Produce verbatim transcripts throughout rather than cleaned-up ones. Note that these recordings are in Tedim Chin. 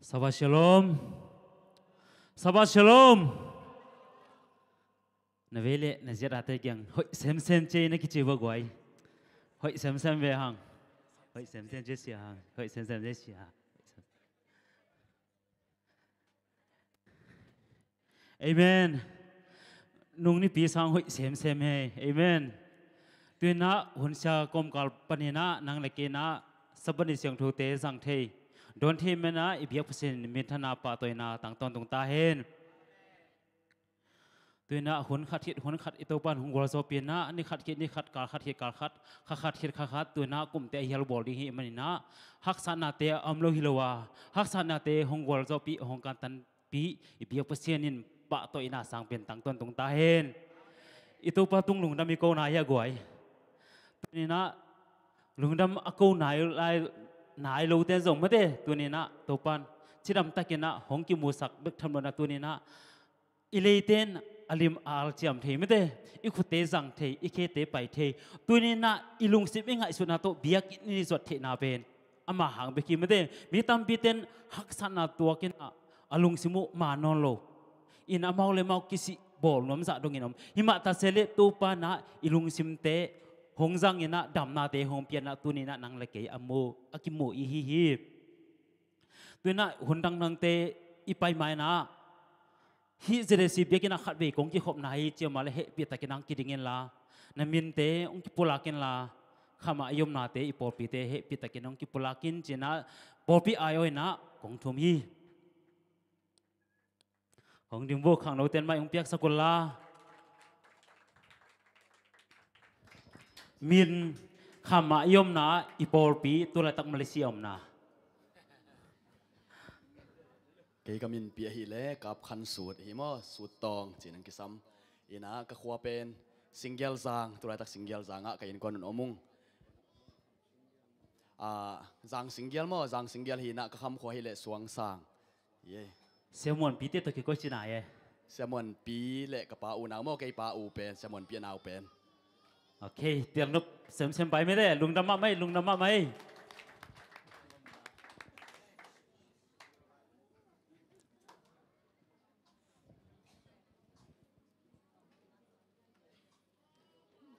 Shabbat Shalom. Shabbat Shalom. Na vei le na ziat a te kiang hoih semsem ci ei na kici va guai. Hoih semsem ve hang. Hoih semsem ci ei sia hang. Hoih semsem ci ei sia. Amen. Nung nipi sang hoih semsem hi. Amen. Tu-in ah hun sia kawmkal panin ah nang le kei in ah Sabbath ni siangthote zang thei, dawn thei man ah i biak Pasian in minthanna pahtawina tang tawntung ta hen. Tu-in ah hun khat khit hun khat i Topa in hong gualzawhpih in ah ni khat khit ni khat, kal khat khit kal khat, kha khat khit kha khat, tu-in ah kumte a hial bawl ding hi manin ah haksatnate a om lo hi lo a, haksatnate hong gualzawhpih, hong kantan pi i biak Pasian in pahtawina sang pen tang tawntung ta hen. I Topa tung lungdam i ko nai hi a guai. Tu-in ah lungdam a ko nai lai, nai lote zong mate, tu-in ah Topa in cidam takin ah hong kimusak bek tham lo in ah, tu-in ah i leite in a lim a al ciam thei mate, i khutte zang thei, i khete pai thei, tu-in ah i lungsim i ngaihsutna tawh biakinn i zuat theihna pen ama hang bek hi mate. Mi tampite in haksatna tuak in ah a lungsim uh man nawn lo in amau le amau kisih bawl nuam zah dongin om. Hi mah ta se le Topa in ah i lungsimte hong zang in ah damnate hong pia in ah tu-in ah nang le kei a mu, a kimu i hi hi. Tu-in ah hun dangdangte i pai ma in ah hih Z D C biakinn ah khatvei kong kikhopna hi ci a om leh hehpih takin hong kiding inla, na minte hong kipulak inla, khamah i omnate, i pawlpite hehpih takin hong kipulak in ci-in ah pawlpi aiawh in ah kong thum hi. Hong ding buk khangnote in mic hong piaksak unla. Min, khamah i omna, i pawlpi, tu laitak Malaysia omna. Kei ka minpi ahih leh Kap Khan Sut hi maw, Sut Tawng ci-in hong kisam. In ah ka khua pen Singgial Zang, tu laitak Singgial Zang ah ka innkuan un om ung. Ah, Zang Singgial maw, Zang Singgial hi in ah ka kham khua ahih leh Suang Sang. Ye. Sia Muanpi te tawh kikoih cina ye. Sia Muanpi le ka pa unau maw, kei pa u pen, Sia Muanpi a nau pen. Ok, tiang nup semsem pai mate, lungdam mahmah ei, lungdam mahmah ei.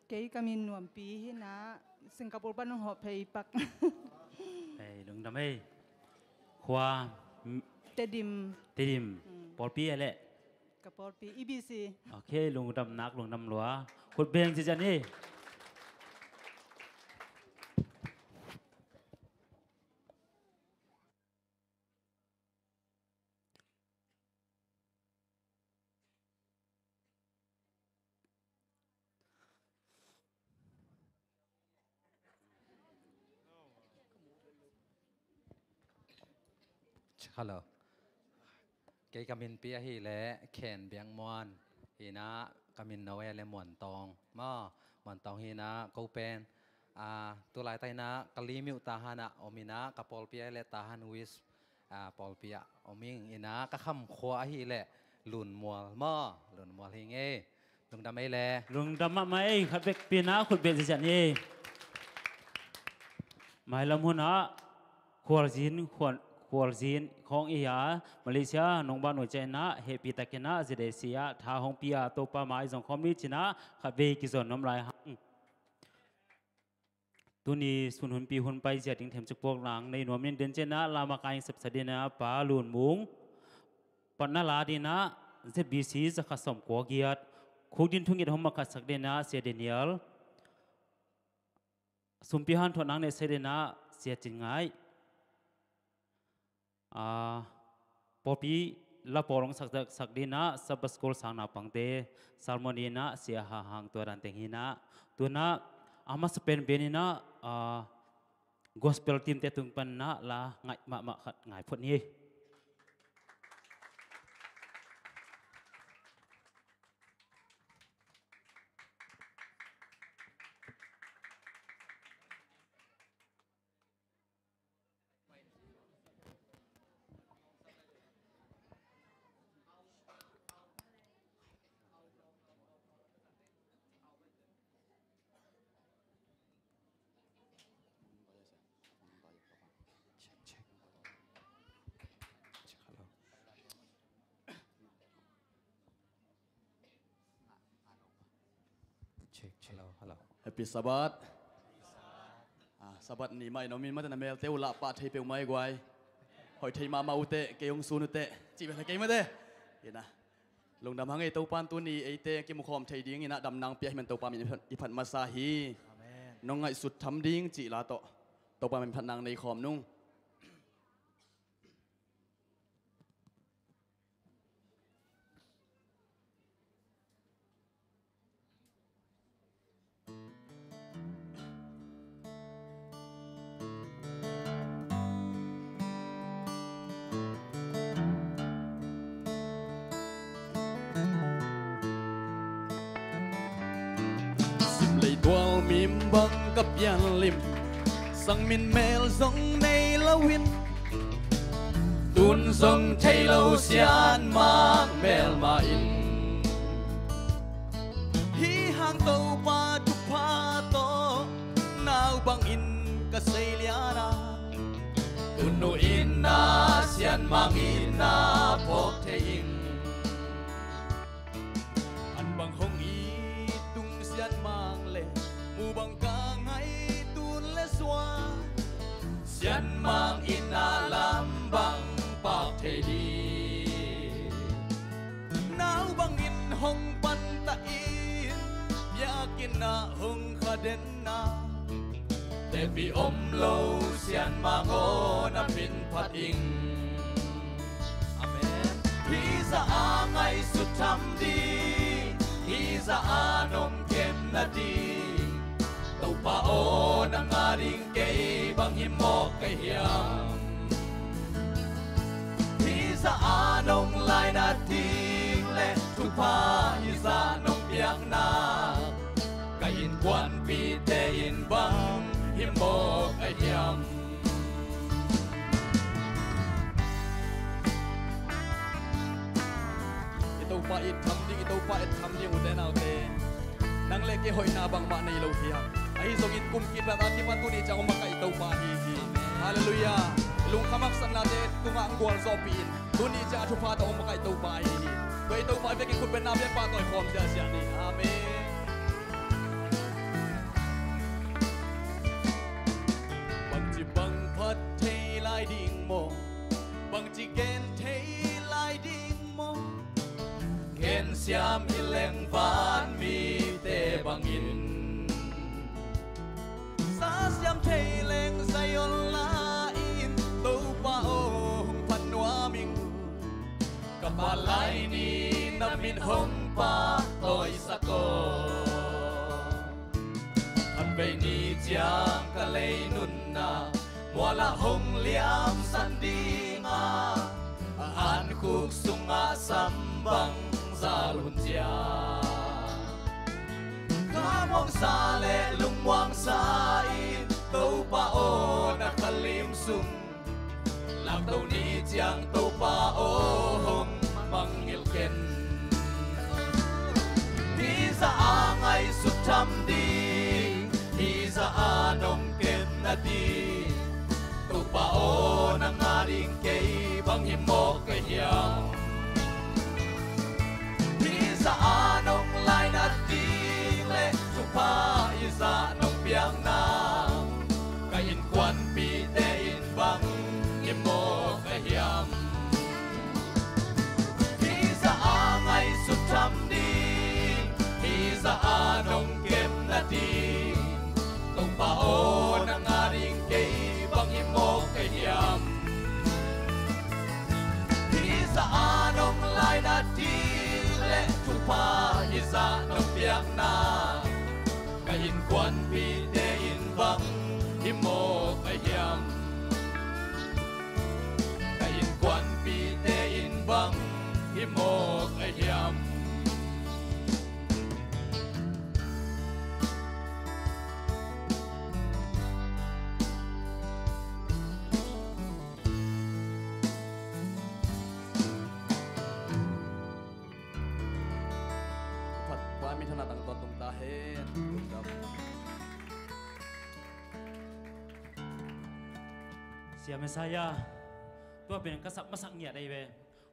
Kei ka min Nuampi hi in ah, Singapore pan hong hawh phei pak. Hei, lungdam ei. Khua, m-, Tedim. Tedim. Mm. Pawlpi a leh? Ka pawlpi, E B C. Ok, lungdam nak, lungdam lua. Khut beng ziahziah ni. Hello. Kei ka minpi ahih leh Khen Biang Muan hi in ah, ka min no ahih leh Muan Tawng maw, Muan Tawng hi in ah, ko pen, ah, tu laitak in ah Kalaymyo Tahan ah om in ah, ka pawlpi ahih leh Tahan West, ah, pawlpi ah om ing. In ah ka kham khua ahih leh Lunmual maw, Lunmual hi ing ei. Lungdam ei le. Lungdam mahmah ei, khat bek pi in ah khut beng ziahziah ni. Mailam hun ah khualzin, khual-, khualzin khawng i hi a, Malaysia nong ban uh ciang in ah hehpih takin ah Z D C ah tha hong pia Topa mai zong khawm ni ci-in ah khatvei kizon nuam lai hang. Tuni sun hunpi hun paizia ding themcik puak nang nei nuam in den ciang in ah lama kai sepsa ding in ah Pa Lun Mung, patna la ding in ah Z B C zakhat sawmkua giat, khukdin thunget hong makhatsak ding in ah Sia Daniel, sumpi hanthawn nang neihsak ding in ah Sia Cin Ngai, ah, pawlpi la pawl hong sak, sak ding in ah Sabbath School sang naupangte sermon in ah Sia Ha Hang, tua dan teng hi in ah, tu-in ah a masa pen ben in ah, ah, gospel team te tung pan in ah la ngaih mahmah khat ngai phot ni. Check, check. Hello, hello. Happy Sabbath. Ah, Sabbath ni mah in om in, mate, na melte uh lah pah thei peuhmah hi guai. Hoih thei mahmah uh teh, kei hong sun uh teh, cih bel hi kei, mate. Hi na. Lungdam hang ei, Topa'n tuni eite kimukhawm thei dingin ah damna hong pia hi man, Topa min i phat, i phat masa hi. Amen. Nong ngaihsut tham ding cih la tawh Topa min phatna nei khawm nung. Simlei tual mim bang ka pian lim, sang min mel zong nei lo in, tun zong thei lo sian mang melmah in, hih hang Topa thupha tawh nau bangin ka sei lian a, tunu in na sian mang in na phawk thei in. An bang hong it tung sian mang le, mu bang ka ngaih tun le sua, sian mang in na lam bang pak thei ding. Nau bangin hong panta in, biakinn ah hong kha den na, tepi om lo sian mang aw na min phat ing. Amen. Hih zah a ngaihsut tham ding, hih zah a nong kep nading, Topa aw na ngah ding kei bang hi mawk ka hiam? Hih zah a nong lainat ding le thupha hih zah nong piakna, ka innkuanpihte in bang hi mawk ka hiam? I Topa it tham ding, i Topa et tham ding, ute naute. Nang le kei hoihna bangmah nei lo hi hang. Ahi zongin kum kip a kipan tuni ciang hong makaih Topa ahi hi. Halleluiah. Lungkham haksatnate tungah hong gualzawhpih in, tuni ciang a thupha tawh hong makaih Topa ahi hi. Tua i Topa i vekin khut bengna bek pahtawi khawm ziahziah ni. Amen. Bangci bang phat thei lai ding maw? Bangci gen thei lai ding maw? Gen siam hi leng vanmite bangin, sa siam thei leng Zion lai-in, Topa aw hong phat nuam ing. Ka phat lai ni na min hong pahtawisak aw. Khatvei ni ciang ka lei nunna mual ah hong liamsan ding a, a ankhuk sungah sam bang zal hun ciang, khamhawngsa le lungmuangsa in, Topa aw na khalim sung, lakto ni ciang Topa aw hong mangngilh ken. Hih zah a ngaihsut tham ding, hih zah a nong kep nading, Topa aw na ngah ding kei bang hi mawk ka hiam? Hih zah a nong lainat ding le thupha hih zah nong piakna, ka innkuanpihte in bang hi mawk ka hiam? Hih zah a ngaihsut tham ding, hih zah a nong kep nading, Topa aw na ngah ding kei bang hi mawk ka hiam? Hih zah a nong lainat ding le thupha hih zah nong piakna, ka innkuanpihte in bang hi mawk ka hiam? Ka innkuanpihte in bang hi mawk ka hiam? Phat, Pa, minthanna tang tuan tung ta hen. Lungdam. Sia Messiah, tua pen ka sap masak ngiat ahi ve.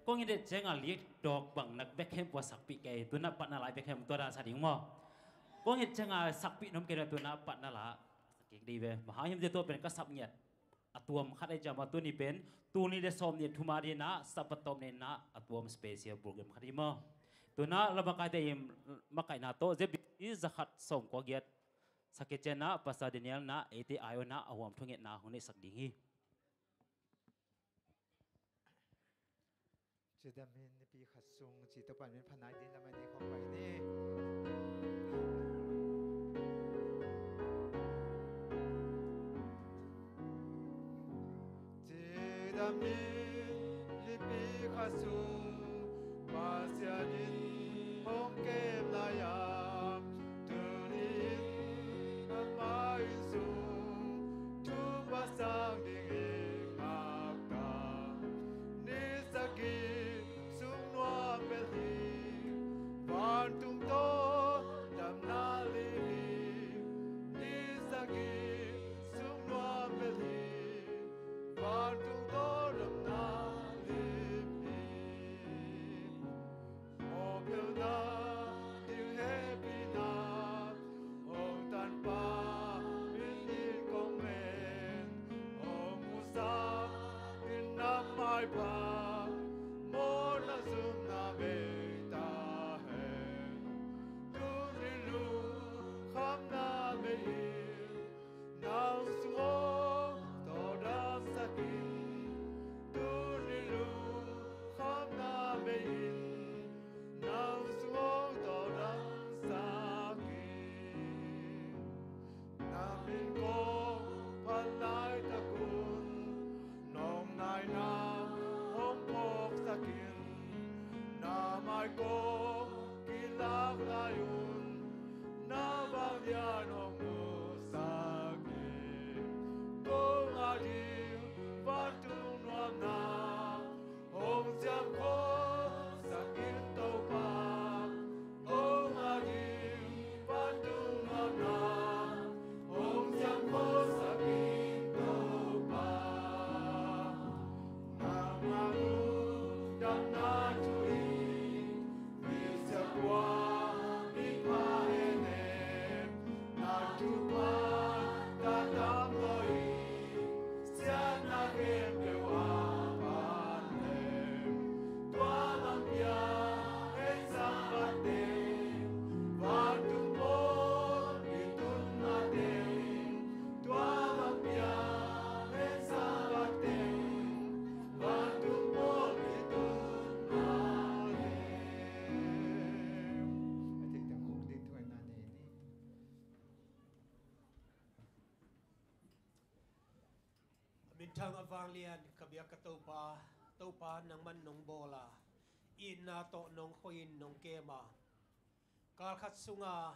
Kong i det ciang a lead dog bang nak Bethlehem pua sakpih kei, tu na patna lai Bethlehem tua da sa ding maw? Kong het cianga sakpih nuam kei na, tu-in ah patna la. Kik dih ve. Bang hang hiam cih leh tua pen ka sap ngiat a tuam khat ahi ciangin, tuni pen tul nih le sawmnih le thum a dingin ah Sabbath tawpna in ah a tuam special program khat hi maw. Tu-in ah la makaite i makaihna tawh Z B C za khat sawmkua giat sak khit ciangin ah Pastor Daniel in ah eite ai-awh in ah a huam thungetna hong neihsak ding hi. Cidam in nipi khat sung ci Topa min phat nai ding lam a ni khawm pai ni. Cidam in nipi khat sung Pasian in hong kem lai-a, tuni in amah inn sung thupha sang ding i ngak ta. Ni sagih sung nuam bel hi, vantung tawh damna lim hi. Ni sagih sung nuam bel hi, vantung tawh damna lim hi. Mawhphelhna ding hehpihna hong tanpa min in kong ngen. Hong musak in na maipha mawhna zumna bei ta hen. Tuni lungkhamna bei in nang sung hong tawldamsak in. Tuni lungkhamna bei in nang sung hong tawldamsak in. Na min kong phat laitak un nong naina hong phawksak in. Na mai kong kilak lai un na vanglian hong musak in. Kong a ding vantung nuamna hong siangthosak in Topa. Kong a ding vantung nuamna hong siangthosak in Topa. Nangmah lungdamna thu in misiangtho, mipha en en, na thupha tatam lo hi. Siatna khempeuh a pan leng, tua bang pia hensang bang teng, vantung pawn i tun ma teng, tua bang pia hensang bang teng, vantung pawn i tun ma teng. A theih teng khuk ding thu ai na nei ni. A minthang a vanglian ka biak ka Topa, Topa nangman nong bawl a, itna tawh nong khoi in nong kem a, kal khat sunga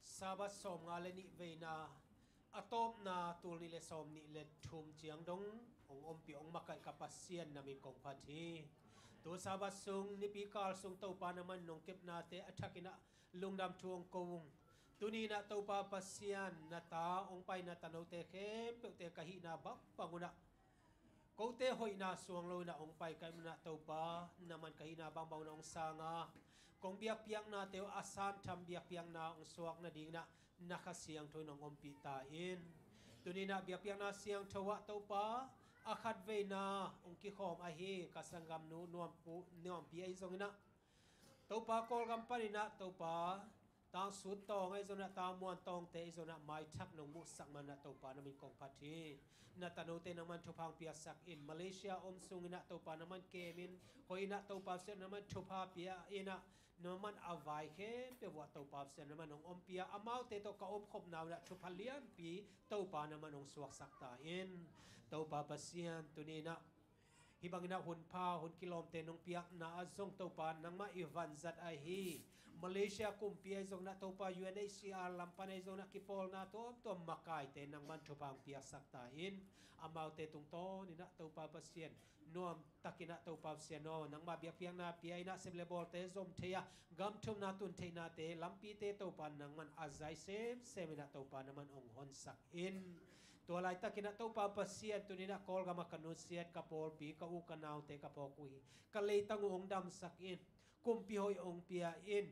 Sabbath sawmnga le nih veina a tawpna tul nih le sawmnih le thum ciang dong hong ompih hong makaih ka Pasian na min kong phat hi. Tu Sabbath sung nipi kal sung Topa nangman nong kepnate a thakin ah lungdam thu hong ko ung. Tuni in ah Topa Pasian, na ta hong pai na tanote khempeuhte ka hihna bangbang un ah, kote hoihna suang lo in ah hong pai ka hih un ah Topa, nangman ka hihna bangbang un ah hong sang a, kong biakpiaknate uh a santham biakpiakna hong suak nading in ah na Kha Siangtho in hong ompih ta in. Tuni in ah biakpiakna siangtho ah Topa, a khatveina hong kikhawm ahi ka sanggamnu Nuampu, Nuampi ahi zongin ah, Topa, Kawlgam panin ah Topa, Tangsut Tawng ahi zongin ah, Tangmuan Tawngte ahi zongin ah, maithak nong muhsak man ah Topa na min kong phat hi. Na tanote nangman thupha hong piaksak in, Malaysia om sungin ah Topa nangman kemin, hoih in ah Topa Pasian nangman thupha pia in ah, nangman a vai khempeuh uh ah Topa Pasian nangman hong ompih a, amaute tawh ka omkhopna uh in ah thupha lianpi Topa nangman hong suaksak ta in. Topa Pasian, tuni in ah hih bangin ah hun pha, hun kilawmte nong piakna ah zong Topa nangmah i vanzat ahi Malaysia kumpi ahi zongin ah Topa U N H C R lam pan ahi zongin ah kipawlna tuamtuam makaite nangman thupha hong piaksak ta in. Amaute tungtawnin ah Topa Pasian, nuamtakin ah Topa Pasian aw, nangmah biakpiakna pia in ah sep le bawlte zom thei a, gam thumna tun theihnate lampite Topa nangman a zai semsem in ah Topa nangman hong honsak in. Tua laitakin ah Topa Pasian, tuni in ah Kawlgam ah ka nusiat ka pawlpi, ka u ka naute ka phawk uh hi, ka leitang uh hong damsak in, kumpi hoih hong pia in,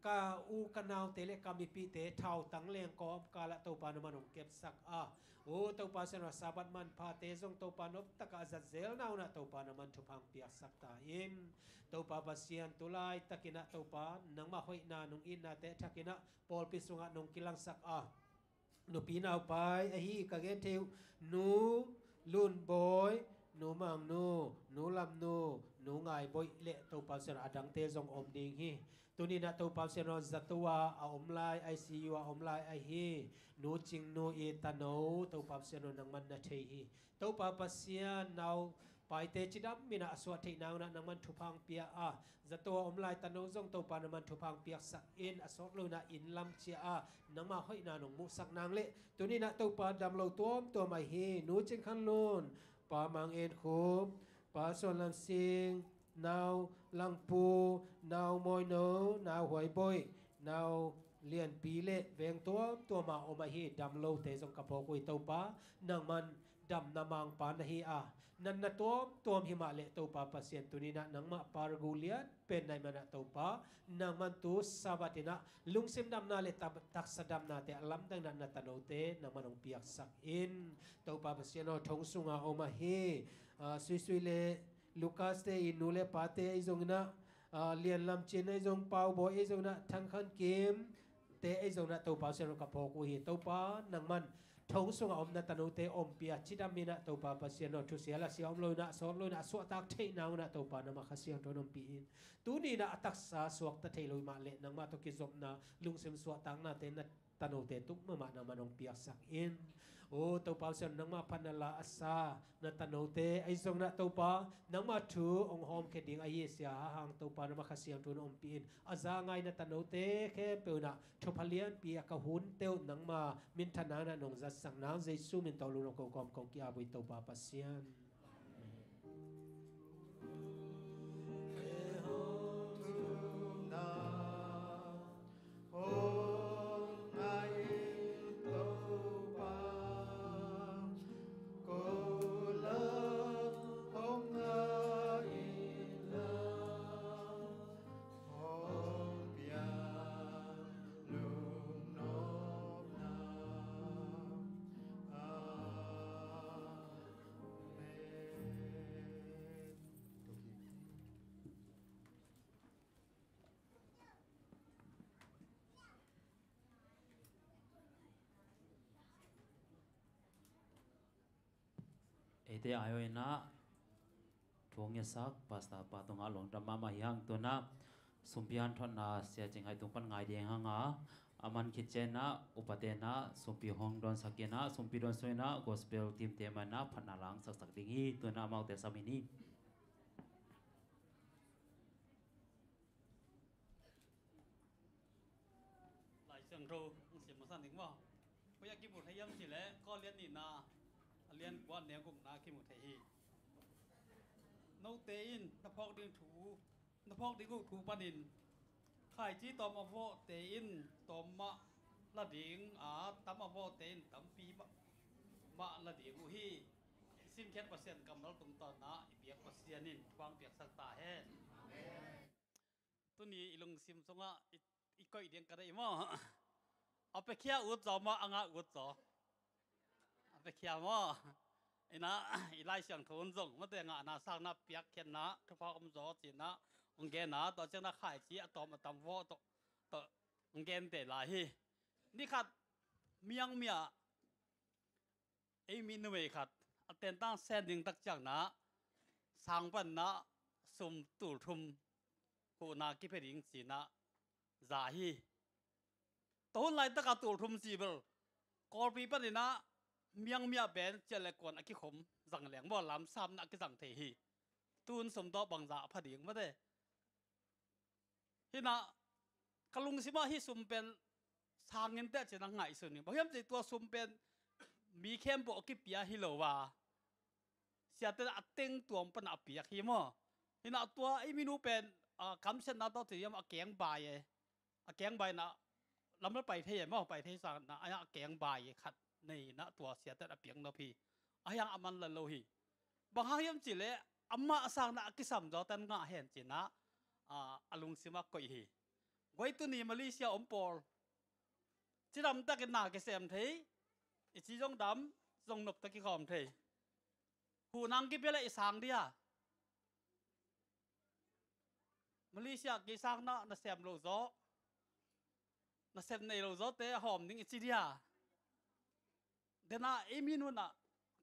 ka u ka naute le ka mipihte thautang leng kawmkal ah Topa nangman hong kepsak a, o Topa Pasian aw, Sabbath manphate zong Topa noptak a a zat zelna un ah Topa nangman thupha hong piaksak ta in. Topa Pasian, tu laitakin ah Topa nangmah hoihna nong itnate a thakin ah pawlpi sungah nong kilangsak a, nupi naupai ahi ka gen thei uh, Nu Lun Bawi, Nu Mang Nu, Nu Lam Nu, Nu Ngai Bawi le Topa Pasian aw, a dangte zong om ding hi. Tuni in ah Topa Pasian aw, zato ah a om lai, I C U ah a om lai ahi Nu Cing Nu i tano Topa Pasian aw, nangman na thei hi. Topa Pasian, nau paite cidam in ah a suah theihna un ah nangman thupha hong pia a, zato a om lai tano zong Topa nangman thupha hong piaksak in, a sawt lo in ah inn lam ciah a nangmah hoihna nong muhsak nang le, tuni in ah Topa dam lo tuamtuam ahi Nu Cing Khan Lun, Pa Mang En Khup, Pa Suan Lam Sing, Nau Lang Pu, Nau Mawi No, Nau Huai Bawi, Nau Lian Pi le veng tuamtuam ah om ahi dam lote zong ka phawk uh hi Topa, nangman damna mangpa na hi a, natna tuamtuam hi mah le Topa Pasian, tuni in ah nangmah pargu lian pen na hih man ah Topa, nangman tu Sabbath in ah lungsim damna le ta-, taksa damnate a lamdang in ah na tanote nangman hong piaksak in. Topa Pasian aw, thong sungah om ahi, ah, Suisui le Lukas te i nu le pate ahi zong in ah, ah, Lian Lam Cin ahi zong, Pau Bawi ahi zong in ah, Thang Khan Kim te ahi zong in ah Topa Pasian aw, ka phawk uh hi. Topa nangman thong sungah om na tanote ompih a, cidam in ah Topa Pasian aw, thusia lasia om lo in ah, sawt lo in ah, a suahtak theihna un ah Topa nangmah Kha Siangtho in ompih in. Tuni in ah a taksa suakta thei lo hi mah le, nangmah tawh kizopna, lungsim suahtaknate na tanote tung mahmah nangman hong piaksak in. O Topa Pasian, nangmah phatna la a sa na tanote ahi zong in ah Topa, nangmah thu hong hawmkhia ding ahi Sia Ha Hang Topa nangmah Kha Siangtho in ompih in. A za ngai na tanote khempeuh in ah thupha lianpi a, ka hunte uh nangma minthanna in ah nong zatsak nang, Jesu min tawh lungdam ko kawmkawm ki-ap uh hi Topa Pasian. Eite aiawh in ah thu ngetsak Pastor pa tungah lungdam mahmah hi hang. Tu in ah sumpi hanthotna Sia Cing Hai tung pan ngai ding hang a, a man khit ciang in ah upate in ah sumpi hong dawnsak in ah, sumpi dawn sung in ah gospel team te mah in ah phatna la hong saksak ding hi. Tu in ah amaute sam hi ni. Lai Siangtho hong sim masa ning maw. Koi ah kimu thei hiam cih leh Korin lian nihna, a lian kua, a neu gukna kimu thei hi. Note in na phawk ding thu, na phawk ding uh thu panin, khaici tawm a vawhte in tawm mah la ding a, tam a vawhte in tampi mah, mah la ding uh hi. I simkhiat Pasian kammal tungtawn ah i biak Pasian in thupha hong piaksak ta hen. Amen. Tuni i lungsim sungah i, i koih ding ka deih maw? A piakhia ut zaw maw, a ngah ut zaw? A piakhia maw? In ah i Lai Siangtho un zong, mate, ngahna, sakna, piakkhiatna, thupha om zaw ci-in ah hong gen a, tua ciangin ah khaici a tawm a tam vawh tawh, tawh hong gente lai hi. Ni khat Miang mi ah ei mi numei khat a tentang sen ding tak ciangin ah sang panin ah sum tul thum huhna kipia ding ci-in ah za hi. Tua hun laitak ah tul thum cih bel Kawlpi panin ah Miang mi ah pen ciah le kuan a kikhom zang leng maw, lamsam in ah kizang thei hi. Tu-in sum tawh bangzah a pha ding, mate. Hi in ah ka lungsim ah hih sum pen sang in teh ci-in ah ngaihsun ing. Bang hiam cih leh tua sum pen mi khempeuh a kipia hi lo a, siate in ah a teng tuam pan ah a piak hi maw. Hi in ah tua i minu pen, ah, kamsiatna tawh ci hiam, a kengbai e. A kengbai in ah lam le pai thei e maw, pai thei sang in ah, a kengbai khat nei in ah tua siate in ah a piak nop hi. Ahi hang a man la lo hi. Bang hang hiam cih leh amah sang in ah a kisam zawten ngah hen ci-in ah, ah, a lungsim ah koih hi. Guai, tuni Malaysia om pawl cidam takin na kisem thei. I ci zong dam, zong nop tak kikhawm thei. Huhnang kipia le i sang dia. Malaysia kisang na, na sem lo zaw, na sem nei lo zawte a hawm ding i ci dia. Dena i min hunah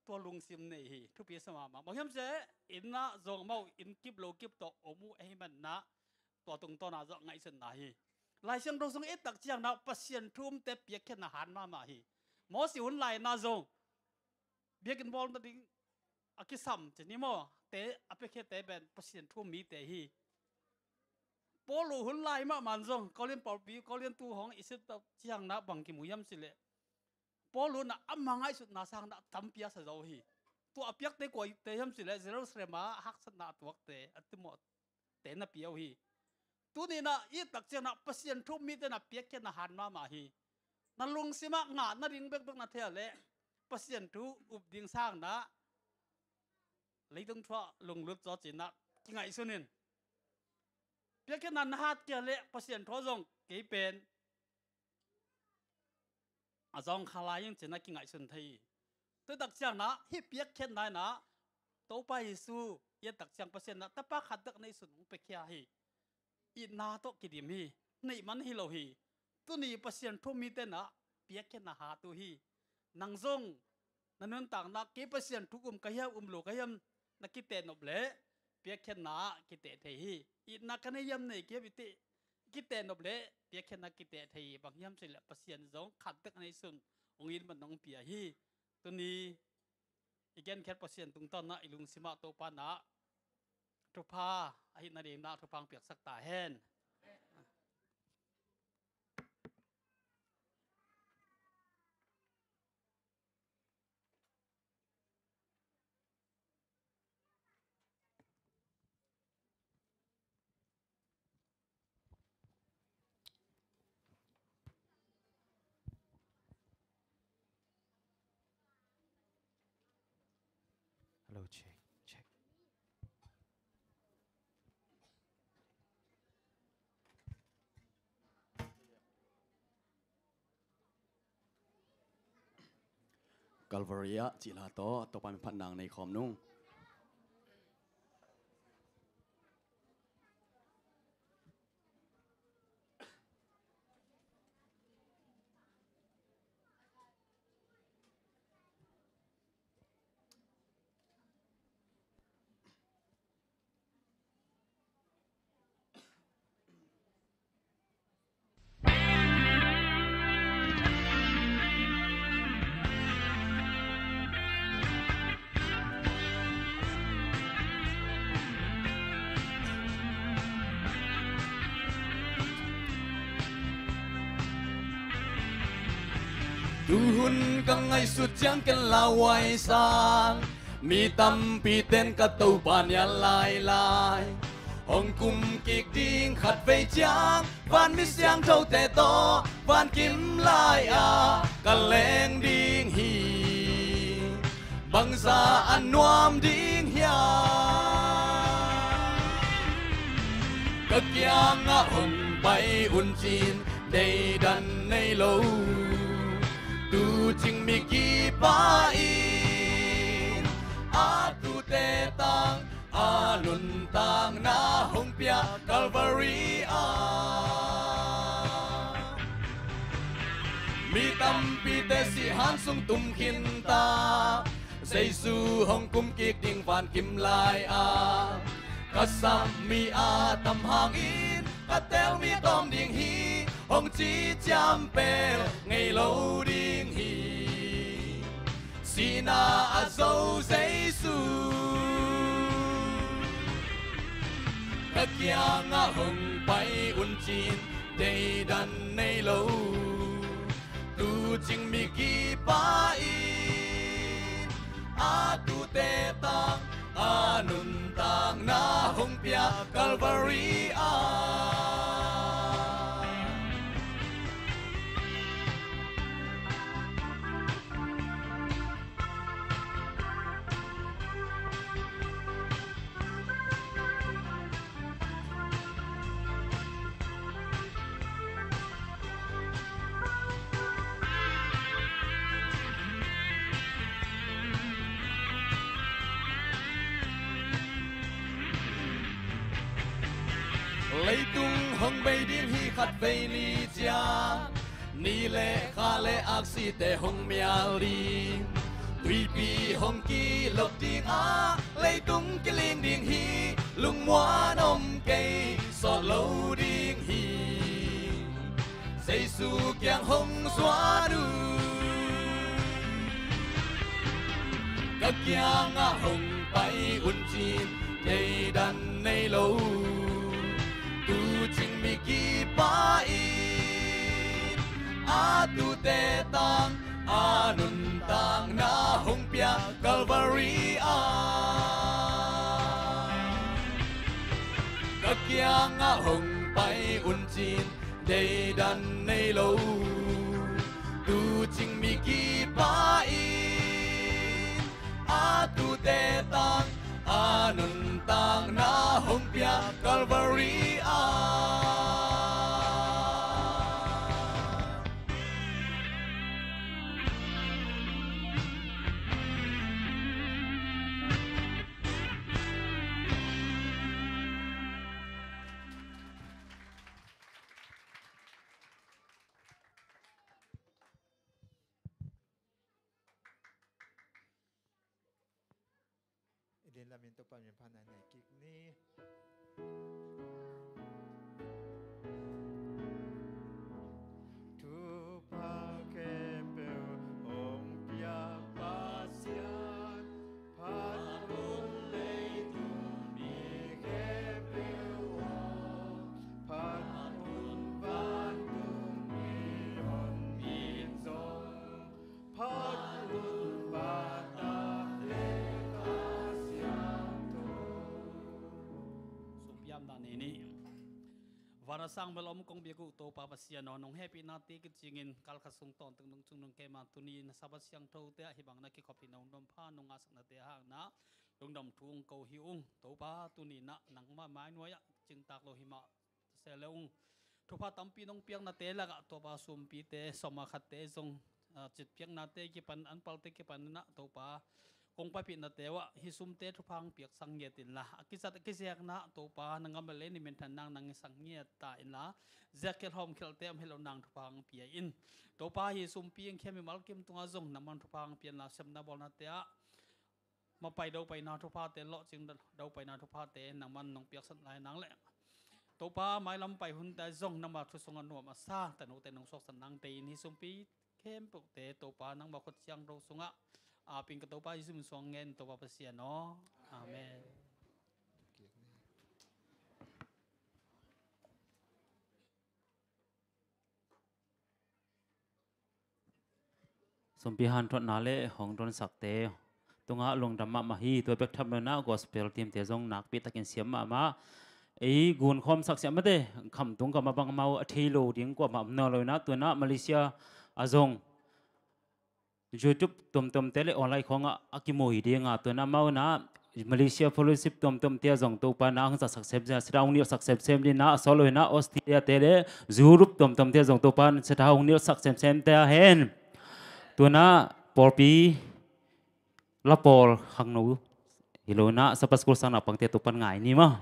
tua lungsim nei hi, thupi sa mahmah. Bang hiam cih leh inn ah zong amau inn kip lo kip tawh om uh ahih manah tua tungtawnah zong ngaihsutna hi. Lai Siangtho sung i et tak ciangna Pasian thu umte piakkhiatna hat mahmah hi. Moses hun laina zong biakinn bawl nading a kisam ci ni maw, te a piakkhiate pen Pasian thu um mite hi. Paul hun lai mahmah zong Korin pawlpi, Korin tu hong i et tak ciangna bang kimu hiam cih leh Paul in ah ama ngaihsutna sangin ah tampi a sa zo hi. Tua a piakte kuate hiam cih leh Jerusalem ah haksatna a tuakte, a timawhte na pia uh hi. Tuni in ah i et tak ciangin ah Pasian thu um mite in ah piakkhiatna hat mahmah hi. Na lungsim ah ngah nading bekbek na thei leh Pasian thu up ding sangin ah leitung thu ah lunglut zaw ci-in ah kingaihsun in. Piakkhiatna na hat kei leh Pasian thu ah zong kei pen a zawngkhal lai ing ci-in ah kingaihsun thei hi. Tua tak ciangin ah hih piakkhiatna in ah Topa Jesu i et tak ciang Pasian in ah Tapa khat bek neihsun hong piakhia hi. Itna tawh kidim hi. Neih man hi lo hi. Tuni Pasian thu um mite in ah piakkhiatna hat uh hi. Nang zong na nuntakna kei Pasian thu um ka hiam, um lo ka hiam na kiteh nop leh piakkhiatna ah kiteh thei hi. Itna ka nei hiam, nei kei hiam i teh kiteh nop leh piakkhiatna kiteh thei hi. Bang hiam cih leh Pasian zong khat bek neihsun hong it man hong pia hi. Tuni i genkhiat Pasian tungtawn in ah i lungsim ah Topa in ah thupha a hih nading in ah thupha hong piaksak ta hen. Hello, check, check. Calvary ah cihla tawh Topa min phatna nei khawm nung. Tuhun ka ngaihsut ciang ken lauhuai sang, mi tampi ten ka Topa nial lailai. Hong kum kik ding khatvei ciang, vanmi siangthote tawh vankim lai-ah ka leng ding hi. Bangzah a nuam ding hiam? Ka kiangah hong pai un ci-in deidan nei lo, tu cing migipa in a tuute tang a nuntakna hong pia Calvary ah. Mi tampite sihhan sung tum khinta, Jesu hong kum kik ding vankim lai-ah. Ka sap mi a tam hangin ka teel mi tawm ding hi, hong ci ciampel ngei lo ding hi. Sihna a zo Jesu ka kiangah hong pai un ci-in deidan nei lo, tu cing migipa in a tuute tang a nuntakna hong pia Calvary ah. Leitung hong bei ding hi khat vei ni ciang, ni le kha le aksite hong mial ding. Tuipi hong kilok ding a, leitung kiling ding hi. Lungmuan om kei, sawt lo ding hi. Jesu kiang hong zuan un. Ka kiangah hong pai un cin, deidan nei lo. Tu cing mi kipa in, a tute tang a nuntakna hong pia Calvary ah. Ka kiangah hong pai un cin, deidan nei lo. Tu cing mi kipa in, a tute tang a nuntakna hong pia Calvary ah. I din lamin Topa min phan nai nai kik ni. Thupha khempeuh hong pia Pasian, phat hun leitung mi khempeuh aw, phat hun vantung mi hong it zong, phat hun pata le Kha Siangtho. Sumpiam dan ni ni. Van a sang bel om kong biak uh Topa Pasian aw, nong hehpihnate kicingin kal khat sung tawntung nong cung nong kem a, tuni na Sabbath siangthote ah hih bang na kikhop hi nong nuam pha nong ngahsaknate hangin ah lungdam thu hong ko hi ung. Topa, tuni na nangmah mainuai ah cingtak lo hi mah ta se le ung. Thupha tampi nong piaknate lakah Topa, sumpite, sawm a khatte zong, ah, citpiaknate kipan, anpalte kipan in ah Topa, kong paipihnate uh ah hih sumte thupha hong piaksak ngiat inla, a kizat a kizekna ah Topa, na gam le lei ni minthan nang nang i sak ngiat ta inla, ziakkhial hawmkhialte om hi lo nang thupha hong pia in. Topa, hih sumpi hong khia mimal kim tungah zong nangman thupha hong pia inla, sepna bawlnate ah mapai dopaina thuphate, lawhcing dopaina thuphate nangman nong piaksak lai nang leh, Topa, mailam pai hunte zong nangma thu sungah nuam a sa tanute nong suaksak nang deih in, hih sumpi khempeuhte Topa, nangma khut siangtho sungah ap ing ka Topa Jesu min suang ngen, Topa Pasian aw. Amen. Sumpi hanthotna le hong donsakte tungah lungdam mahmah hi. Tua bek tham lo in ah gospel teamte zong nakpi takin siam mahmah. Ei gunkhawmsak siam mate, khamtung kam a bang amau a thei lo ding kuamah om nawn lo in ah, tu in ah Malaysia ah zong YouTube tuamtuamte le online khawngah a kimu hi ding a, tu in ah amau in ah Malaysia fellowship tuamtuamte ah zong Topa na hong zatsak semsem, Siada hong nilhsak semsem ding in ah, a sawt lo in ah Australia-te le Europe tuamtuamte ah zong Topa na Siada hong nilhsak semsemte a hen. Tu in ah pawlpi la pawl khangno hi lo in ah Sabbath School sang naupangte Topa'n ngai ni maw.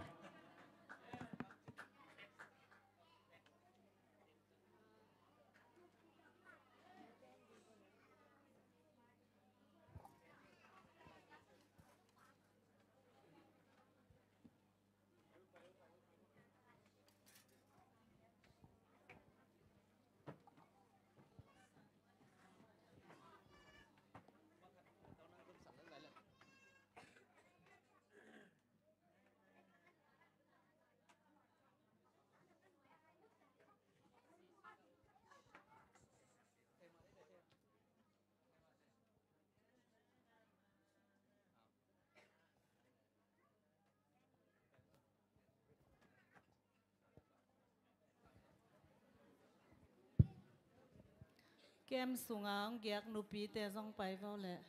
Kem sungah hong giak nupite zong pai vo leh.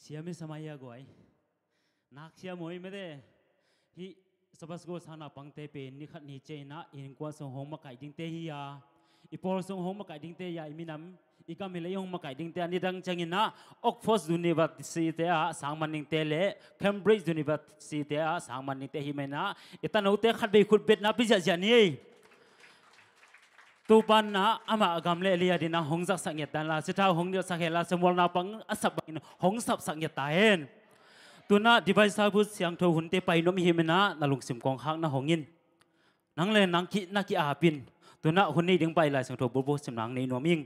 Siam i sam a hi a guai. Nak siam uh hi mete. Hih Sabbath School sang naupangte pen ni khat ni ciangin ah i innkuan sung hong makaih dingte hi a, i pawl sung hong makaih dingte hi a, i minam i gam hi leh i hong makaih dingte a, nidang ciangin ah Oxford University ah sang man dingte le Cambridge University ah sang man dingte hi manin ah i tanote khatvei khutbetna pia ziahziah ni ei. Topa'n ah amah gam le lei a dingin ah hong zaksak ngiat ta hen la, Sia Thau hong nilhsak hen la, Samuel naupang a sap bangin hong sapsak ngiat ta hen. Tu-in ah Divine Service siangtho hunte pai nuam i hih manin ah na lungsim kong khak na hong in. Nang le nang ki, na ki-ap in. Tu-in ah hun nei ding pa i Lai Siangtho bulphuh simna nei nuam ing.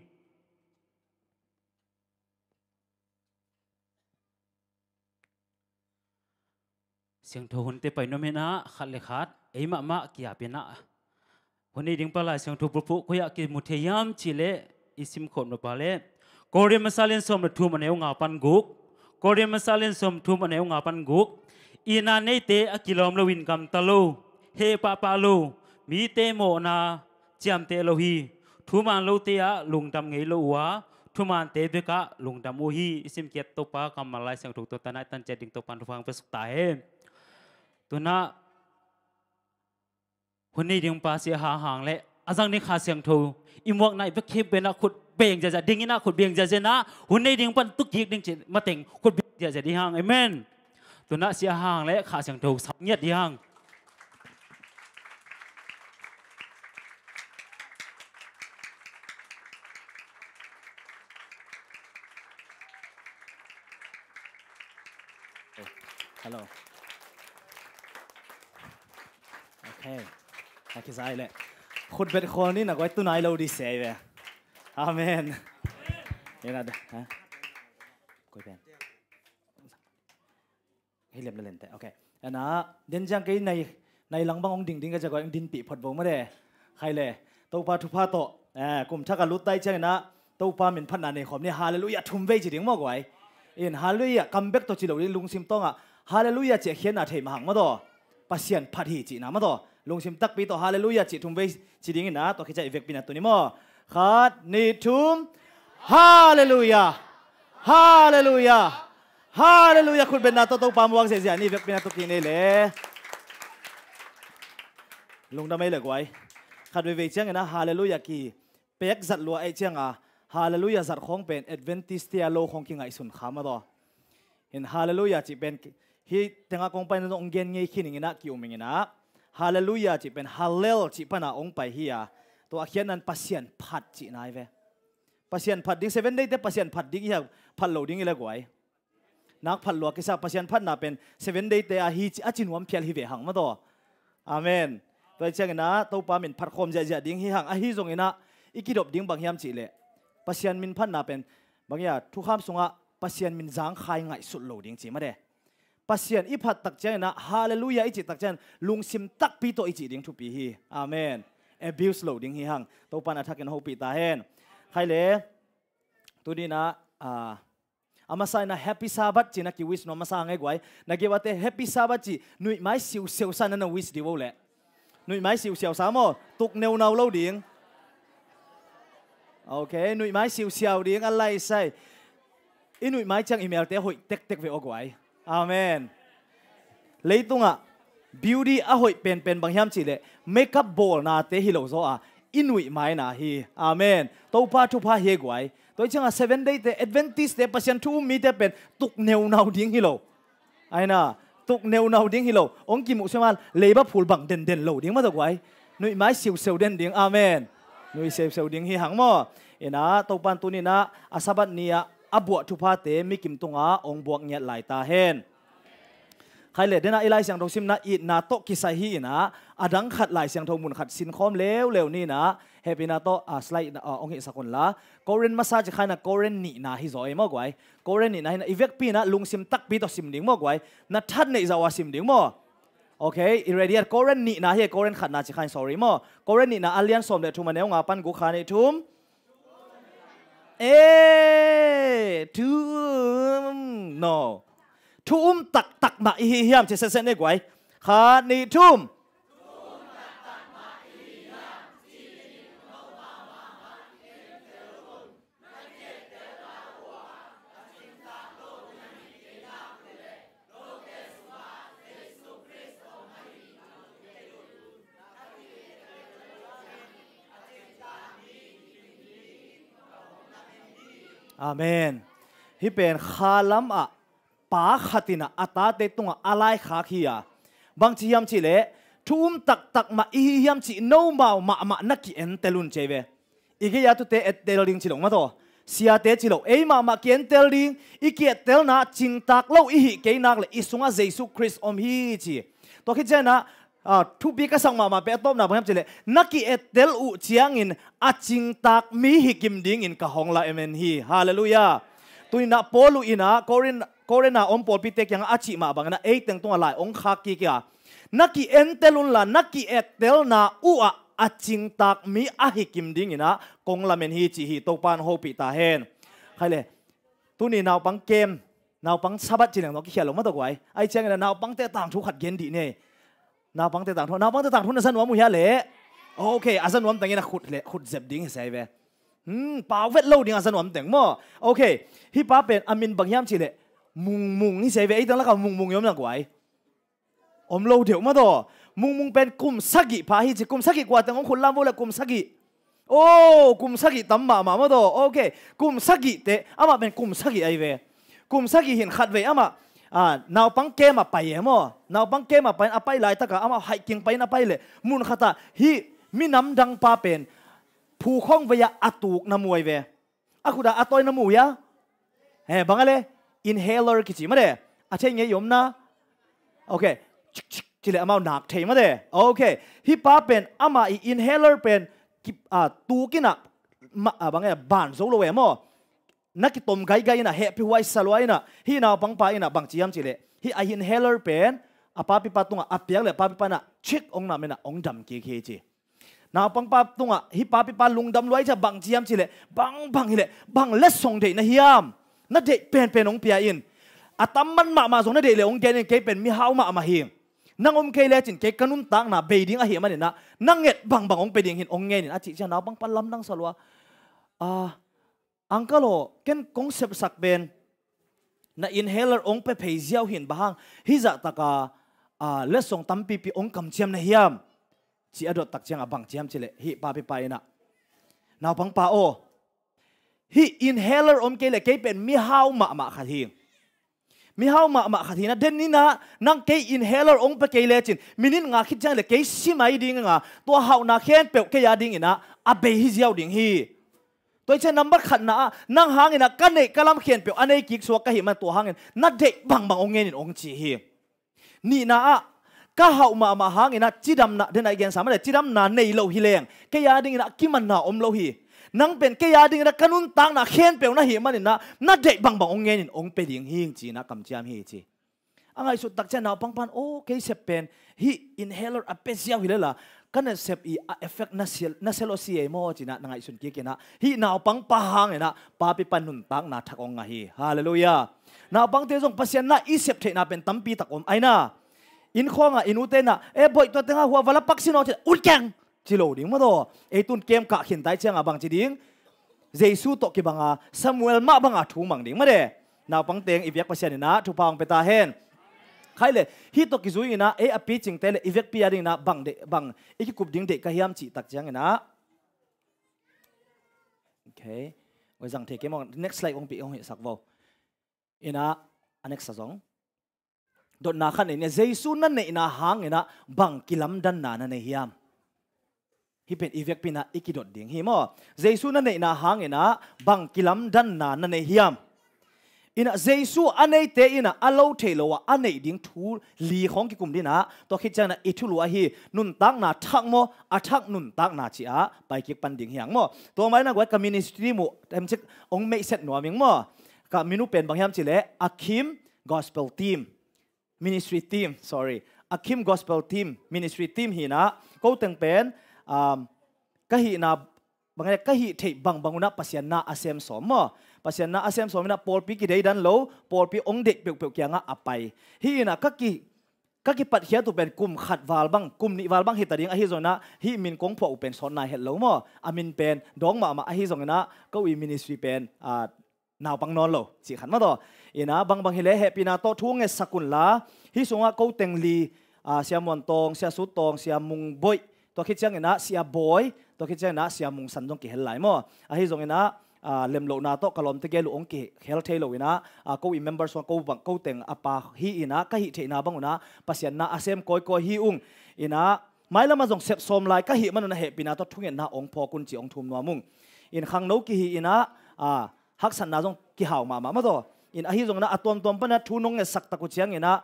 Siangtho hunte pai nuam hi-in ah, khat le khat ei mahmah ki-ap in ah, hun nei ding pa Lai Siangtho bulphuh koi ah kimu thei hiam cih leh i sim khawm nop leh, Korin masa lian sawm le thum, a neu nga pan guk. Korin masa lian sawm thum, a neu nga pan guk. Itna neite a kilawm loin gamta lo, heh pahpah lo, mite mawhna ciamteh lo hi. Thuman lote ah lungdam ngei lo uh a, thumante bekah lungdam uh hi. I simkhiat Topa kammal Lai Siangtho tawh tana i tan ciat ding Topa'n thupha hong pia suk ta hen. Tu-in ah hun nei ding pa Sia Hang Hang le a zang ding Kha Siangtho i muakna i bek khempeuh in ah khut beng ziahziah ding in ah, khut beng ziahziah in ah, hun nei ding pan tu kik ding cih mateng khut beng ziahziah ding hang. Amen. Tu-in ah Sia Hang le Kha Siangtho sam ngiat ding hang. Hello. Okay. Ka kizai le. Khutbet khawl ni na guai, tu nai lo ding sia hi ve. Amen. Ina da, ha? Koi pen. Hi lem le lente. Okay. Ana, den ciang kei nai, nai lang bang hong ding ding ka zia guai, hong dinpih phot vo mah de. Khai le. Topa thupha tawh. Eh, kum thak a lut tai ciangin ah Topa min phatna nei khawm ni. Hallelujah thum vei ci ding maw guai. In hallelujah kam bek tawh ci lo ding, lungsim tawngah hallelujah ci a khiatna thei mah hang maw taw. Pasian phat hi cihna maw taw. Lungsim takpi tawh hallelujah ci thum vei ci dingin ah, tua khit ciang i vekpi-in ah tuni maw. Khat, nih, thum. Hallelujah. Hallelujah. Hallelujah. Khutbetna tawh Topa muak ziahziah ni, vekpi-in ah tu kik ni le. Lungdam ei le guai. Khat veivei ciangin ah hallelujah ki pek zat lua ahih ciangin ah, hallelujah zat khawng pen Adventist-te a lo khawng kingaihsun kha maw taw. In hallelujah cih pen hih tengah kong paina zong hong gen ngei khin ing in ah, ki-um ing in ah. Hallelujah cih pen Hallel cih pan ah hong pai hi a, tua a khiatna in Pasian phat cihna hi ve. Pasian phat ding, Seven Day-te Pasian phat ding hi a, phat lo ding hi le guai. Nak phat lua kisa, Pasian phatna pen Seven Day-te a hi ci, a ci nuam phial hi ve hang maw taw. Amen. Tua hi ciangin ah Topa min phat khawm ziahziah ding hi hang, ahi zongin ah i kidop ding bang hiam cih leh, Pasian min phatna pen bang hia, thukham sungah Pasian min zangkhai ngaihsut lo ding ci mah de. Pasian i phat tak ciangin ah hallelujah i cih tak ciangin lungsim takpi tawh i cih ding thupi hi. Amen. Abuse lo ding hi hang. Topa'n a thakin hopih ta hen. Khai le. Tuni-in ah, ah, a masa in ah Happy Sabbath ci-in ah ki-wish nuam masa hang ei guai. Na gei uate Happy Sabbath ci, nuihmai siusiau sa na na wish dih vo leh. Nuihmai siusiau sa maw, tuk neunau lo ding. Okay, nuihmai siusiau ding a lai sai. I nuihmai ciang i melte hoih tektek ve aw guai. Amen. Leitungah beauty a hoih penpen bang hiam cih leh makeup bawlnate hi lo zaw a, i nuihmaina hi. Amen. Topa thupha hi ei guai. Tua hi ciangah Seven Day-te, Adventist-te, Pasian thu um mite pen tuk neunau ding hi lo. Aina, tuk neunau ding hi lo. Hong kimuh siam a leiba phul bang denden lo ding maw taw guai. Nuihmai siusiau den ding. Amen. Nuih siusiau ding hi hang maw. Ina, Topa'n tuni-in ah a Sabbath ni-ah a buah thuphate mikim tungah hong buak ngiat lai ta hen. Khai le, den ah i Lai Siangtho simna itna tawh kisai hi-in ah, a dang khat Lai Siangtho mun khat sinkhawm leuleu ni-in ah, hehpihna tawh, ah, slide, ah, hong hihsak un la. Korin masa ci kha-in ah Korin nihna hi zaw ei maw guai. Korin nihna hi-in ah, i vekpi-in ah lungsim takpi tawh sim ding maw guai. Na that neih zah uh a sim ding maw. Okay, i ready ah, Korin nihna hi, Korin khatna ci kha-in, sorry maw. Korin nihna a lian sawm le thum, a neu nga pan guk, khat, nih, thum. Eh, thu um, no. Thu um taktak mah i hi hiam, ci setset ni guai. Khat, nih, thum. Amen. Hih pen kha lamah pa khat in ah a tate tungah a laikhak hi a, bangci hiam cihleh thu um taktak mah i hi hiam cih nomau mahmah na ki-entel un ci hi ve. I gei-a tute ettel ding ci lo mah tawh, siate ci lo, ei mahmah ki-entel ding. I ki-ettelna cingtak lo i hih kei nak leh i sungah Jesu Khrist om hi ci. Tua khit ciangin ah, ah, thupi ka sak mahmah pen a tawpna bang hiam cihleh na ki-ettel uh ciangin a cingtak mi hi kim dingin ka hong lamen hi. Halleluiah. Tuni-in ah Paul uh in ah Korin, Korin a om pawlpite kiangah a cih mah bangin ah ei teng tungah lai hong khak kik hi a, na ki-entel unla na ki-ettelna uh ah a cingtak mi ahi kim dingin ah kong lamen hi ci hi. Topa'n hopih ta hen. Khai le, tuni naupang kem, naupang Sabbath ci leng tawh kikhial lo mah tawh guai. Ahi ciangin ah naupangte tangthu khat gen dih ni. Naupangte tangthu, naupangte tangthu na za nuam uh hia leh? Ok, a za nuam tengin ah khut le, khut zep ding hi sa hi ve. Hmm, pau vet lo ding a za nuam teng maw. Ok, hih pa pen a min bang hiam cihleh Mungmung hi sa hi ve. Ei teng lakah Mungmung i om na guai? Om lo deuh mah tawh. Mungmung pen kum sagih pha hi ci. Kum sagih kua teng hong khut lam vo leh kum sagih? Oh, kum sagih tam mahmah mah tawh. Ok, kum sagihte, amah pen kum sagih ahi ve. Kum sagih hi-in khatvei amah, ah, naupang kem ah pai e maw. Naupang kem ah pai-in a pai laitakah amah hiking pai-in a pai leh mun khatah hih minam dang pa pen phu khawng vei-ah a tuk na mu ahi ve. A khut ah a tawi na mu hia? He, bang a le? Inhaler kici mah de. A thei ngei i om na? Ok. Cik, cik, ci leh amau nak thei mah de. Ok. Hih pa pen amah i inhaler pen ki, ah, tuk in ah, ma, ah, bang e, ban zo lo e maw. Na kitom gaigai in ah, hehpih huai sa lua in ah, hih naupangpa in ah bangci hiam cihleh hih a inhaler pen a papipa tungah a piak leh papipa in ah cik hong nam in ah hong dam kik hi ci. Naupangpa tungah hih papipa lungdam lua hi ci a, bangci hiam cihleh, bang, bang hileh, bang letsong deih na hiam? Na deih penpen hong pia in. A tam man mahmah zong na deih leh hong gen in, kei pen mihau mahmah hi. Nang om kei lecin kei ka nuntakna bei ding ahih manin ah na nget bangbang hong pia ding hi-in hong ngen in, a cih ciang naupangpa lamdang sa lua. Ah, uncle aw, ken kong sepsak pen na inhaler hong pia phei ziau hi-in, bang hang hih zahtak a, ah, letsong tampipi hong kamciam na hiam? Ci a dot tak ciangah bangci hiam cihleh hih papipa in ah, naupangpa aw, hih inhaler om kei leh kei pen mihau mahmah khat hi. Mihau mahmah khat hi-in ah, den in ah nang kei inhaler hong pia kei lecin minute nga khit ciang leh kei si mai ding a, tua hauhna khempeuh kei a dingin ah a bei hi ziau ding hi. Tua hi ciang number khatna ah nang hangin ah ka neih ka lam khempeuh a nei kik suak ka hih man, tua hangin na deih bangbang hong ngen in, hong ci hi. Nihna ah, ka hauh mahmah hangin ah cidamna, den ah i gensa mah leh, cidamna nei lo hi leng kei a dingin ah kimanna om lo hi. Nang pen kei a dingin ah ka nuntakna khempeuh na hih manin ah na deih bangbang hong ngen in, hong pia ding hi ing, ci-in ah kamciam hi ci. A ngaihsut tak ciang naupangpa'n, aw, kei sep pen hih inhaler a pia ziau hi lel a, ka nasep i a effect na sia, na sia lo si ei maw, ci-in ah na ngaihsun kik in ah, hih naupangpa hangin ah papipa nuntakna thak hong ngah hi. Halleluiah. Naupangte zong Pasian na i sep theihna pen tampi tak om ahi na. Innkhawng ah i nute in ah, e boih, tua teng ah hua va la pak sin aw, ci leh, ut keng, ci lo ding mah tawh. Ei tun kem kah khin ta i ciang a bangci ding? Jesu tawh kibang a Samuel mah bang a thu mang ding mah de. Naupang teng i biak Pasian in ah thupha hong pia ta hen. Khai le, hih tawh kizui in ah ei a picingte leh i vekpi a dingin ah bang deih, bang i kikup ding deih ka hiam cih tak ciangin ah. Ok. Oi, zang thei kei maw, next slide hong pi, hong hihsak vo. In ah, a next a zong. Dotna khat nei ni, Jesu na neihna hangin ah bang kilamdanna na nei hiam? Hih pen i vekpi in ah i kidot ding hi maw. Jesu na neihna hangin ah bang kilamdanna na nei hiam? In ah Jesu a neite in ah a lo thei lo ah a neih ding thu li khawng kikum ding in ah, tua khit ciangin ah i thulu ahi nuntakna thak maw, a thak nuntakna ci-a pai kik pan ding hi hang maw. Tua mah in ah guai, ka ministry team uh, em cik, hong meihset nuam ing maw. Ka min uh pen bang hiam cih leh, Akim Gospel Team, Ministry Team, sorry. Akim Gospel Team, Ministry Team hi in ah, ko teng pen, um, ka hihna, bang e, ka hih theih bangbang un ah Pasian na a sem sawm maw. Pasian na a sem sawm in ah pawlpi kideidan lo, pawlpi hong deih peuhpeuh kiangah a pai. Hih in ah ka ki, ka kipatkhiat uh pen kum khat val bang, kum nih val bang hi ta ding, ahi zongin ah hih min kong phuah uh pen sawt nai het lo maw. A min pen dawng mahmah, ahi zongin ah ko i ministry pen, ah, naupang nawn lo cih khat mah tawh. In ah bangbang hi leh hehpihna tawh thu ngetsak un la. Hih sungah ko teng li, ah, Sia Muan Tawng, Sia Sut Tawng, Sia Mung Boih, tua khit ciangin ah Sia Bawi, tua khit ciangin ah Sia Mung San zong kihel lai maw. Ahi zongin ah, lemlohna tawh ka lawmte gel uh hong kihel thei lo inah, ko i members uh ko bang ko teng a pa hi inah, ka hih theihna bang unah Pasian na a sem kawikawi hi ung inah, mailamah zong sepsawm lai ka hih man unah hehpihna tawh thungetna hong phawk un ci hong thum nuam ung. In khangno kihi inah, haksatna zong kihau mahmah mataw. In ahi zong inah a tuamtuam panah thu nong ngetsak tak uh ciang inah,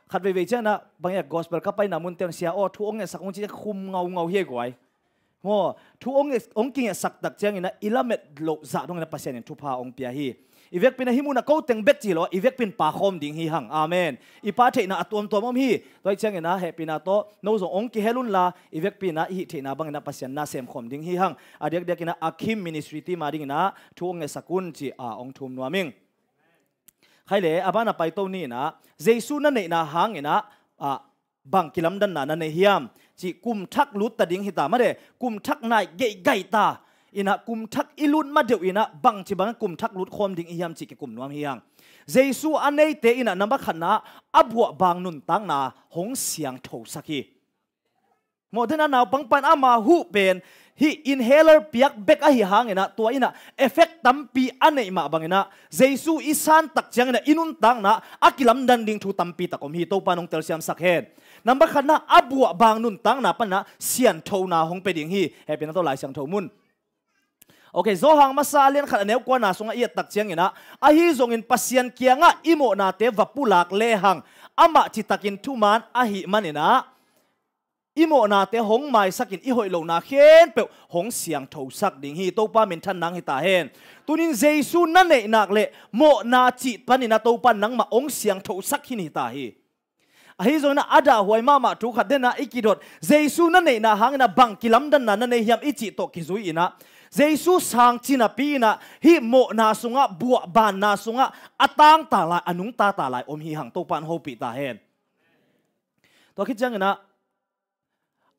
khat veivei ciang inah bang inah gospel ka paina munte un sia aw thu hong ngetsak ung ci khum ngaungau hi guai. Maw, thu hong kingetsak tak ciang inah i lamet loh zah dong inah Pasian in thupha hong pia hi. I vekpi inah hih munah ko teng bek ci lo, i vekpi in pa khawm ding hi hang. Amen. I pa theihna a tuamtuam om hi. Tua hi ciang inah hehpihna tawh no zong hong kihel unla, i vekpi inah i hih theihna bang inah Pasian na sem khawm ding hi hang. A diakdiak inah a Kim Ministry team a ding inah thu hong ngetsak un ci a hong thum nuam ing. Khaile, a ban a paito ni inah Jesu na neihna hang inah bang kilamdanna na nei hiam? Cih kum thak lut ta ding hita made, kum thak nai geihgaih ta inah kum thak i lut ma deuh inah bangci bang kum thak lut khawm ding i hiam cih kikum nuam hi hang. Jesu a neite inah namba khatna a buahbang nuntakna hong siangthosak hi. Maw, dena naupang pan ama huh pen hih inhaler piak bek ahi hang inah tua inah effect tampi a neih mah bang inah Jesu i san tak ciang inah i nuntakna a kilamdan ding thu tampi tak om hi. Topa nong telsiamsak hen. Namba khatna a buahbang nuntakna pan inah sianthona hong pe ding hi. Hehpihna tawh Lai Siangtho mun. Ok, Johan masa a lian khat a neu kuana sungah i et tak ciang inah ahi zongin Pasian kiangah i mawhnate va pulak lehang amah citakin thuman ahih man inah i mawhnate hong maisakin i hoih lohna khempeuh hong siangthosak ding hi. Topa minthan nang hita hen. Tunin Jesu na neihnak le mawhna cih panin a Topa nangmah hong siangthosak hi hita hi. Ahi zongin a dahhuai mahmah thu khat dena i kidot Jesu na neihna hangin a bang kilamdanna na nei hiam i cih tawh kizui inah Jesu sang cinapi inah hih mawhna sungah buahbanna sungah a tangta lai a nungtata lai om hi hang. Topa in hopih ta hen. Tua khit ciang inah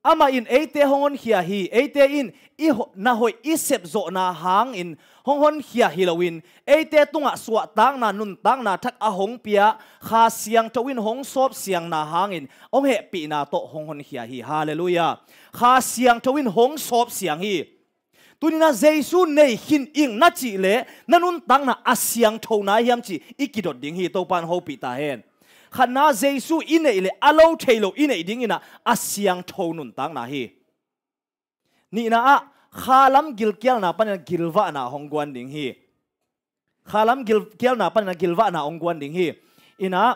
amah in eite hong honkhia hi. Eite in i na hoih i sepzawhna hangin hong honkhia hi loin eite tungah suahtakna nuntakna thak a hong pia Kha Siangtho in hong sawpsiangna hangin hong hehpihna tawh hong honkhia hi. Halleluiah. Kha Siangtho in hong sawpsiang hi. Tuninah Jesu nei khin ing na cih le na nuntakna a siangtho nai hiam cih i kidot ding hi. Topa in hopih ta hen. Khatna Jesu i neih le a lo thei lo i neih dinginah a siangtho nuntakna hi. Nihna ah khalam gilkialna panin gilvahna hong guan ding hi. Khalam gilkialna panin gilvahna hong guan ding hi. Inah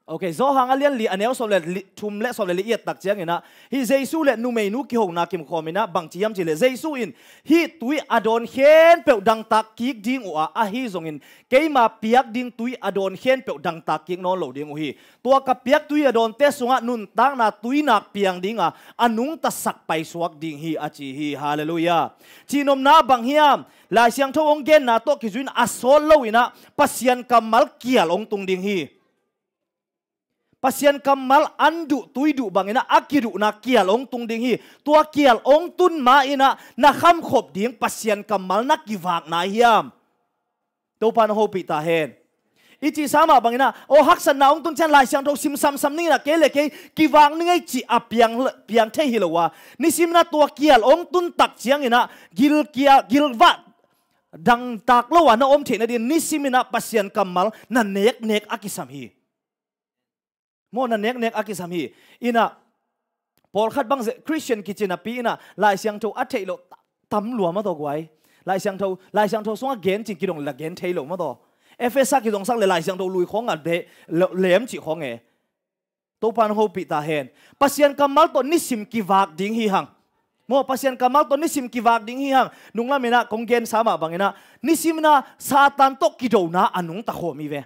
Ok, Johan a lian li a neu sawm le li, thum le sawm le li i et tak cianginah hih Jesu le numeinu kihona kimkhawm inah bangci hiam cih leh Jesu in hih tui a dawn khempeuh dangtak kik ding uh a, ahi zongin keima piak ding tui a dawn khempeuh dangtak kik nawn lo ding uh hi. Tua ka piak tui a dawnte sungah nuntakna tuinak piang dinga a nungtasak paisuak ding hi a ci hi. Halleluiah. Cihnopna bang hiam? Lai Siangtho hong genna tawh kizuin a sawt loinah Pasian kammal kial hong tung ding hi. Pasian kammal an duh tui duh banginah a kiduhna kial hong tung ding hi. Tua kial hong tun ma inah na khamkhop ding Pasian kammal na kivak nai hiam? Topa na hopih ta hen. I cihsa mah banginah aw haksatna hong tun cian Lai Siangtho sim samsam ninginah kei le kei kivak ning ei cih a piang, piang thei hi lo a, nisiminah tua kial hong tun tak cianginah gilkia, gilvah dangtak lo a na om theih nadin nisiminah Pasian kammal na neknek a kisam hi. Maw, na neknek a kisam hi. Inah pawlkhat bang zeh Christian kici napi inah Lai Siangtho a theih loh tam lua mah tawh guai. Lai Siangtho, Lai Siangtho sungah gen cin kidong la gen thei lo mah tawh. Efesa kizongsak le Lai Siangtho lui khawngah lem cih khawng e. Topa na hopih ta hen. Pasian kammal tawh nisim kivak ding hi hang. Maw, Pasian kammal tawh nisim kivak ding hi hang. Nunglam inah kong gensa mah banginah nisiminah Satan tawh kidona a nungta khawm hi ve.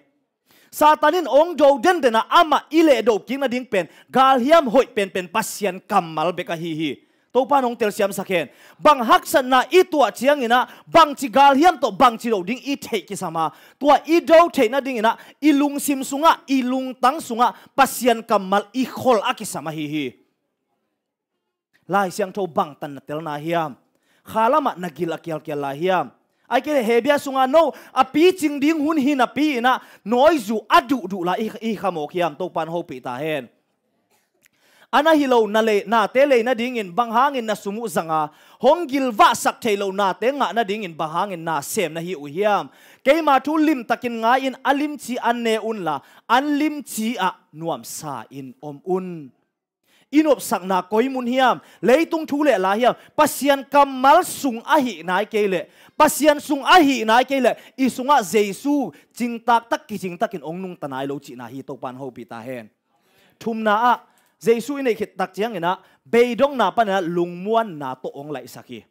Satan in hong do dendena amah i lehdo kik nading pen galhiam hoih penpen Pasian kammal bek ahi hi. Topa nong telsiamsak hen. Bang haksatna i tuah cianginah bangci galhiam tawh bangci do ding i theih kisam a, tua i do theih nadinginah i lungsim sungah i lungtang sungah Pasian kammal i khol a kisam ahi hi. Lai Siangtho bangtan na telna hiam? Khalamah na gil a kialkial lai hiam? Ai kei le Hebia sunga no a picing ding hun hi napi inah nawizu a duhduh lai i, i khamawk hiam? Topa na hopih ta hen. A na hi lo na lei, nate lei nadingin bang hangin na sum uh zanga, hong gilvahsak thei lo nate ngah nadingin bang hangin na sem na hi uh hiam? Keima thu limtakin ngai-in a limci an ne unla, an limci ah nuamsa in om un. I nopsakna koi mun hiam? Leitung thu le la hiam? Pasian kammal sung ahi nai kei leh, Pasian sung ahi nai kei leh, i sungah Jesu cingtak tak kicingtakin hong nungta nai lo cihna hi. Topan hopih ta hen. Thumna ah, Jesu i neih khit tak ciangin ah, beidongna panin ah lungmuanna tawh hong laihsak hi.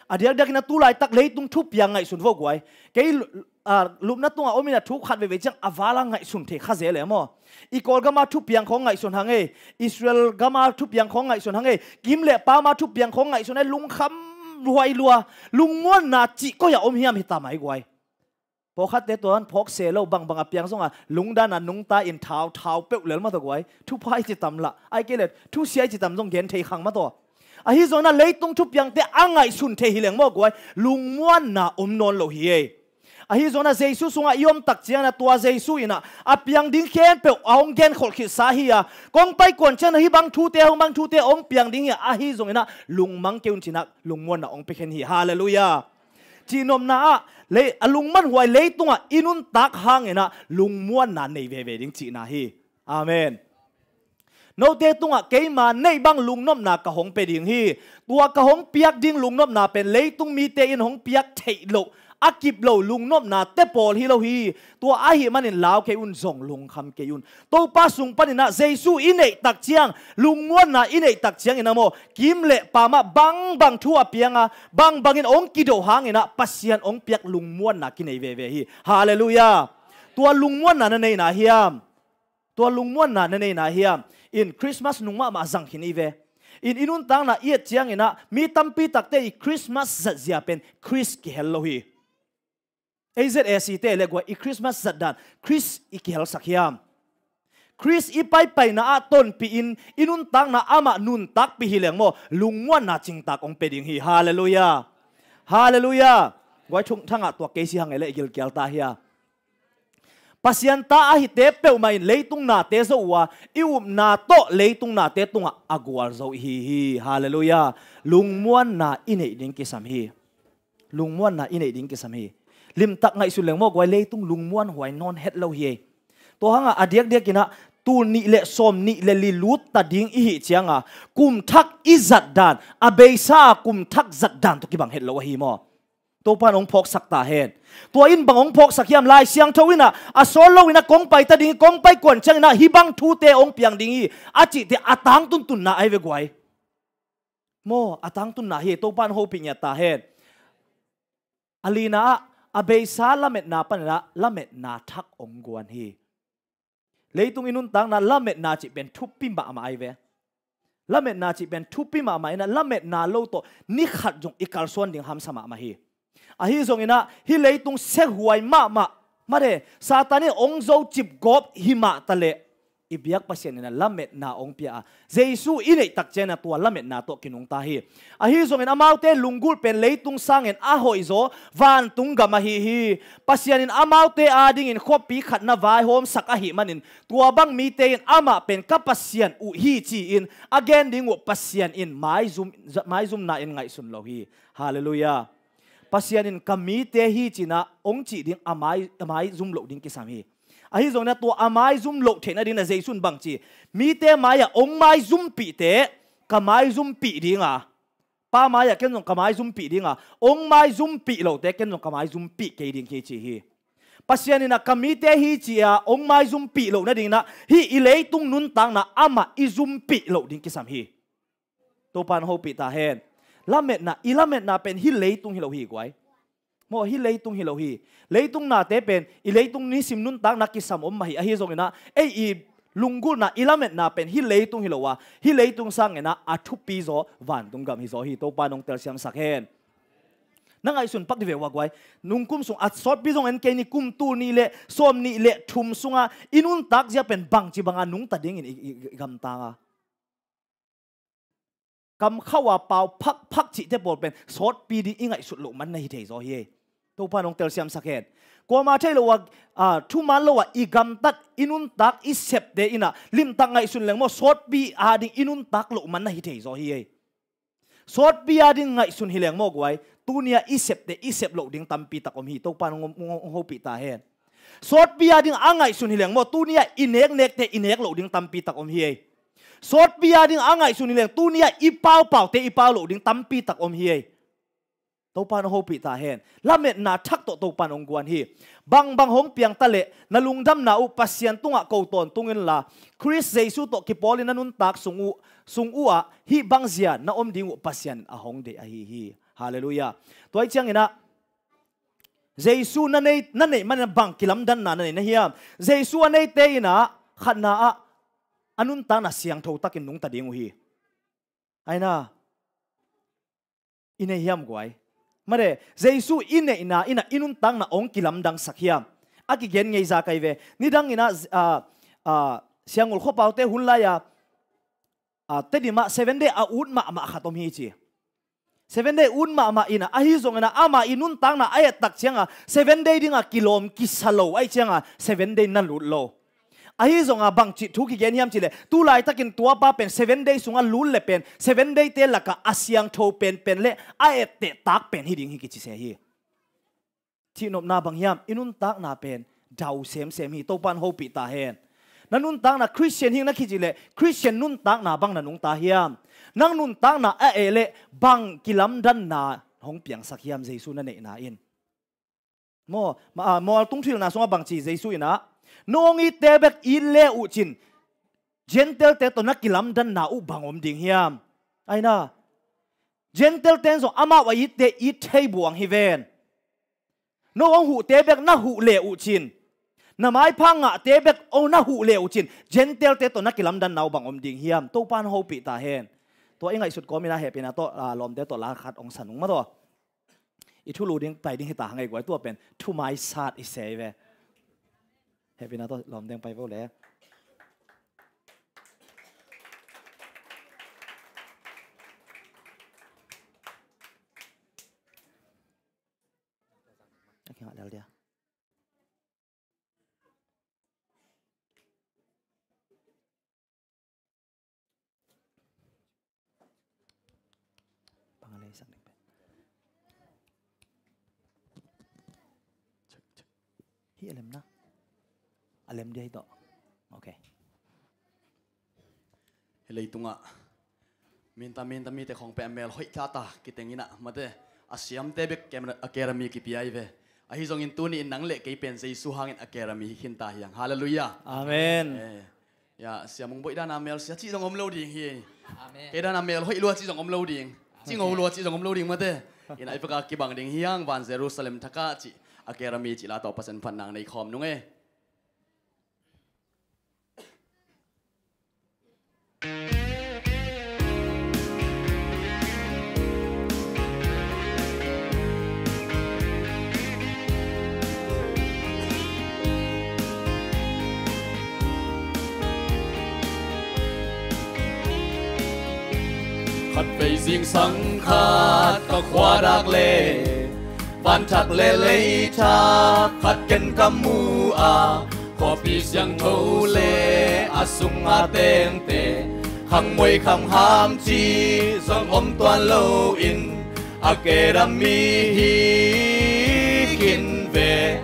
A diakdiakin ah tulaitak leitung thupiang ngaihsun vo guai. Kei lu-, a, lupna tungah om in ah thu khat veve ciang a vala ngaihsun thei kha zel e maw. I Kawlgam ah thupiang khawng ngaihsun hang ei. Israel gam ah thupiang khawng ngaihsun hang ei. Kim le pam ah thupiang khawng ngaihsun ei. Lungkham huai lua. Lungmuanna cih koi ah om hiam hi ta mai guai. Pawlkhatte tuan phawk se lo, bangbang a piang zongah lungdana nungta in thau, thau peuh lel mah tawh guai. Thupha i ci tam lah, ai kei le thusia i ci tam zong gen thei khang mah tawh. Ahi zongin ah leitung thupiangte a ngaihsun thei hi leng maw guai, lungmuanna om nawn lo hi ei. Ahi zongin ah Jesu sungah i om tak ciangin ah tua Jesu in ah a piang ding khempeuh a hong genkholh khitsa hi a, kong pai kuan ciangin ah hih bang thute, hong bang thute hong piang ding hi a, ahi zongin ah lungmang kei un ci-in ah lungmuanna hong pia khin hi. Halleluiah. Cihnopna ah, lei, a lungmuanhuai leitungah i nuntak hangin ah lungmuanna nei veve ding cihna hi. Amen. Note tungah keima neih bang lungnopna ka hong pia ding hi. Tua ka hong piak ding lungnopna pen leitung mite in hong piak theih loh, a kip lo lungnopna te pawl hi lo hi. Tua ahih manin lau kei un, zong lungkham kei un. Topa sung panin ah Jesu i neih tak ciang, lungmuanna i neih tak ciangin ah maw, kim le pam ah bangbang thu a piang a, bangbangin hong kido hangin ah Pasian hong piak lungmuanna kinei veve hi. Halleluiah. Tua lungmuanna na nei na hiam? Tua lungmuanna na nei na hiam? In Christmas nung mahmah zang khin i ve. In i nuntakna i et ciangin ah mi tampi takte i Christmas zatzia pen Khrist kihel lo hi. A Z A C te le guai, i Christmas zatdan Khrist i kihelsak hiam? Khrist i paipaina ah tonpih in i nuntakna amah nuntakpih hi leng maw, lungmuanna cingtak hong pia ding hi. Halleluiah. Halleluiah. Guai, thungthang ah tuak kei si hang ei le, i gilkial ta hia? Pasian ta ahite peuhmah in leitung nate zo uh a, i upna tawh leitung nate tungah a gualzo i hi hi. Halleluiah. Lungmuanna i neih ding kisam hi. Lungmuanna i neih ding kisam hi. Limtak ngaihsun leng maw guai, leitung lungmuanhuai nawn het lo hi ei. Tua hangah a diakdiakin ah tul nih le sawm nih le li lut ta ding i hih ciangah kum thak i zatdan, a beisa a kum thak zatdan tawh kibang het lo ahi maw? Topa in hong phawksak ta hen. Tua in bang hong phawksak hiam? Lai Siangtho in ah a sawt lo in ah kong pai ta ding hi, kong pai kuan ciangin ah hih bang thute hong piang ding hi, a cihte a tangtuntunna ahi ve guai. Maw, a tangtunna hi, Topa in hopih ngiat ta hen. A lina ah, a beisa lametna panin ah lametna thak hong guan hi. Leitung i nuntakna lametna cih pen thupi mahmah ahi ve. Lametna cih pen thupi mahmah in ah lametna lo tawh ni khat zong i kalsuan ding hamsa mahmah hi. Ahi zongin ah hih leitung sekhuai mahmah, mate, Satan in hong zo cipgawp hi mah taleh i biak Pasian in ah lametna hong pia a, Jesu i neih tak ciangin ah tua lametna tawh kinungta hi. Ahi zongin amaute lunggulh pen leitung sangin a hoihzaw vantung gam ahi hi. Pasian in amaute adingin khuapi khat na vaihawmsak ahih manin tua bang mite in amah pen ka Pasian uh hi ci-in a gen ding uh Pasian in maizum, maizumna in ngaihsun lo hi. Halleluiah. Pasian in ka mite hi ci-in ah hong cih ding a mai, a maizum loh ding kisam hi. Ahi zongin ah tua a maizum loh theih nadingin ah Jesu in bang ci? Mite mai-ah hong maizumpihte ka maizumpih ding a, Pa mai-ah ken zong ka maizumpih ding a, hong maizumpih lote ken zong ka maizumpih kei ding hi ci hi. Pasian in ah ka mite hi ci-a hong maizumpih loh nadingin ah hih i leitung nuntakna amah i zumpih loh ding kisam hi. Topa in hopih ta hen. Lametna, i lametna pen hih leitung hi lo hi guai. Maw, hih leitung hi lo hi. Leitung nate pen i leitung nisim nuntakna kisam om mah hi. Ahi zongin ah ei i lunggulhna, i lametna pen hih leitung hi lo a, hih leitung sangin ah a thupi zaw vantung gam hi zaw hi. Topa in hong telsiamsak hen. Na ngaihsun pak dih ve ua guai. Nungkum sung a sawtpi zong en kei ni, kum tul nih le sawm nih le thum sunga i nuntak zia pen bangci banga nungta dingin i, i, i gamtang a. Kam khauh a pau phakphak cihte pawl pen sawtpi ding i ngaihsut loh man na hi thei zaw hi. Topa in hong telsiamsak hen. Kuama thei lo a, a, thuman lo a i gamtat, i nuntak, i septe in ah limtak ngaihsun leng maw, sawtpi ading i nuntak loh man na hi thei zaw hi ei. Sawtpi ading ngaihsun hi leng maw guai, tuni-ah i septe i sep loh ding tampi tak om hi. Topa in hong, hong, hong hopih ta hen. Sawtpi ading a ngaihsun hi leng maw, tuni-ah i neknekte i nek loh ding tampi tak om hi ei. Sawtpi ading a ngaihsun hi leng tuni-ah i paupaute i pau loh ding tampi tak om hi ei. Topa in hong hopih ta hen. Lametna thak tawh Topa in hong guan hi. Bangbang hong piang ta leh na lungdamna uh Pasian tungah ko tawntung inla, Khrist Jesu tawh kipawlin na nuntak sung uh, sung uh ah hih bang zia na om ding uh Pasian in a hong deih ahi hi. Halleluiah. Tua ahih ciangin ah Jesu na nei, na neih manin ah bang kilamdanna na nei na hiam? Jesu a neite in ah khatna ah a nuntakna siangtho takin nungta ding uh hi. Aina, i nei hiam guai? Mate, Jesu i neihna in ah i nuntakna hong kilamdangsak hiam? A kigen ngei zak ahi ve. Nidang in ah, a, a, Siangul khuapaute hun lai-a, a, Tedim ah Seven Day a ut mahmah khat om hi ci. Seven Day ut mahmah in ah, ahi zongin ah ama i nuntakna a et tak ciangin ah Seven Day dingin kilawm kisa lo ahih ciangin ah Seven Day na lut lo. Ahi zongin ah bangci thu kigen hiam cih leh, tu laitakin tuapa pen Seven Day sungah lut le pen Seven Day-te lakah a siangtho penpen le a etteh tak pen hi ding hi kici se hi. Cihnopna bang hiam? I nuntakna pen dau semsem hi. Topa in hong hopih ta hen. Na nuntakna Khristian hi na kici leh Khristian nuntakna bang na nungta hiam? Nang nuntakna a eh leh bang kilamdanna hong piangsak hiam Jesu na neihna in? Maw, ma-, a, mual tung thuhilhna sungah bangci Jesu in ah, "No hong itte bek it le uh cin, Gentile-te tawh na kilamdanna uh bang om ding hiam?" Aina, Gentile-te in zong amau a itte it thei buang hi ven. No hong huhte bek na huh le uh cin, na maipha ngahte bek hong na huh le uh cin, Gentile-te tawh na kilamdanna uh bang om ding hiam? Topa in hong hopih ta hen. Tua i ngaihsut kawmin ah hehpihna tawh, a, lawmte tawh la khat hong sa nung maw tua. I thulu ding pai ding hi ta hang ei guai, tua pen thumai sat i sei ve. Hehpihna tawh lawmte hong pai vo le. A kingah lel dia. Bang a lei sak ding pen. Check, check. Hi a lem na. A lem dia hi tawh. Ok. Hi leitungah minta, minta mite khong pen a mel hoih thlata kiteng in ah mate, a siamte bek kem-, academy kipia hi ve. Ahi zongin tuni in nang le kei pen Jesu hangin academy hi khinta hi hang. Halleluiah. Amen. Eh, ya, Sia Mung Boih dana mel sia cih zong om lo ding hi. Amen. Kei dana mel hoih lua cih zong om lo ding. Cingho lua cih zong om lo ding mate. In ah i peka kibang ding hi hang, van Jerusalem thakah cih, academy cih la tawh Pasian phat nang nei khawm nung e. Khatvei zingsang khat ka khua dak le, vanthak le leithak khat ken ka mu a, khuapi siangtho le a sunga tengte, khangmoi khamham cih zong om tuan loin, academy hi khin ve.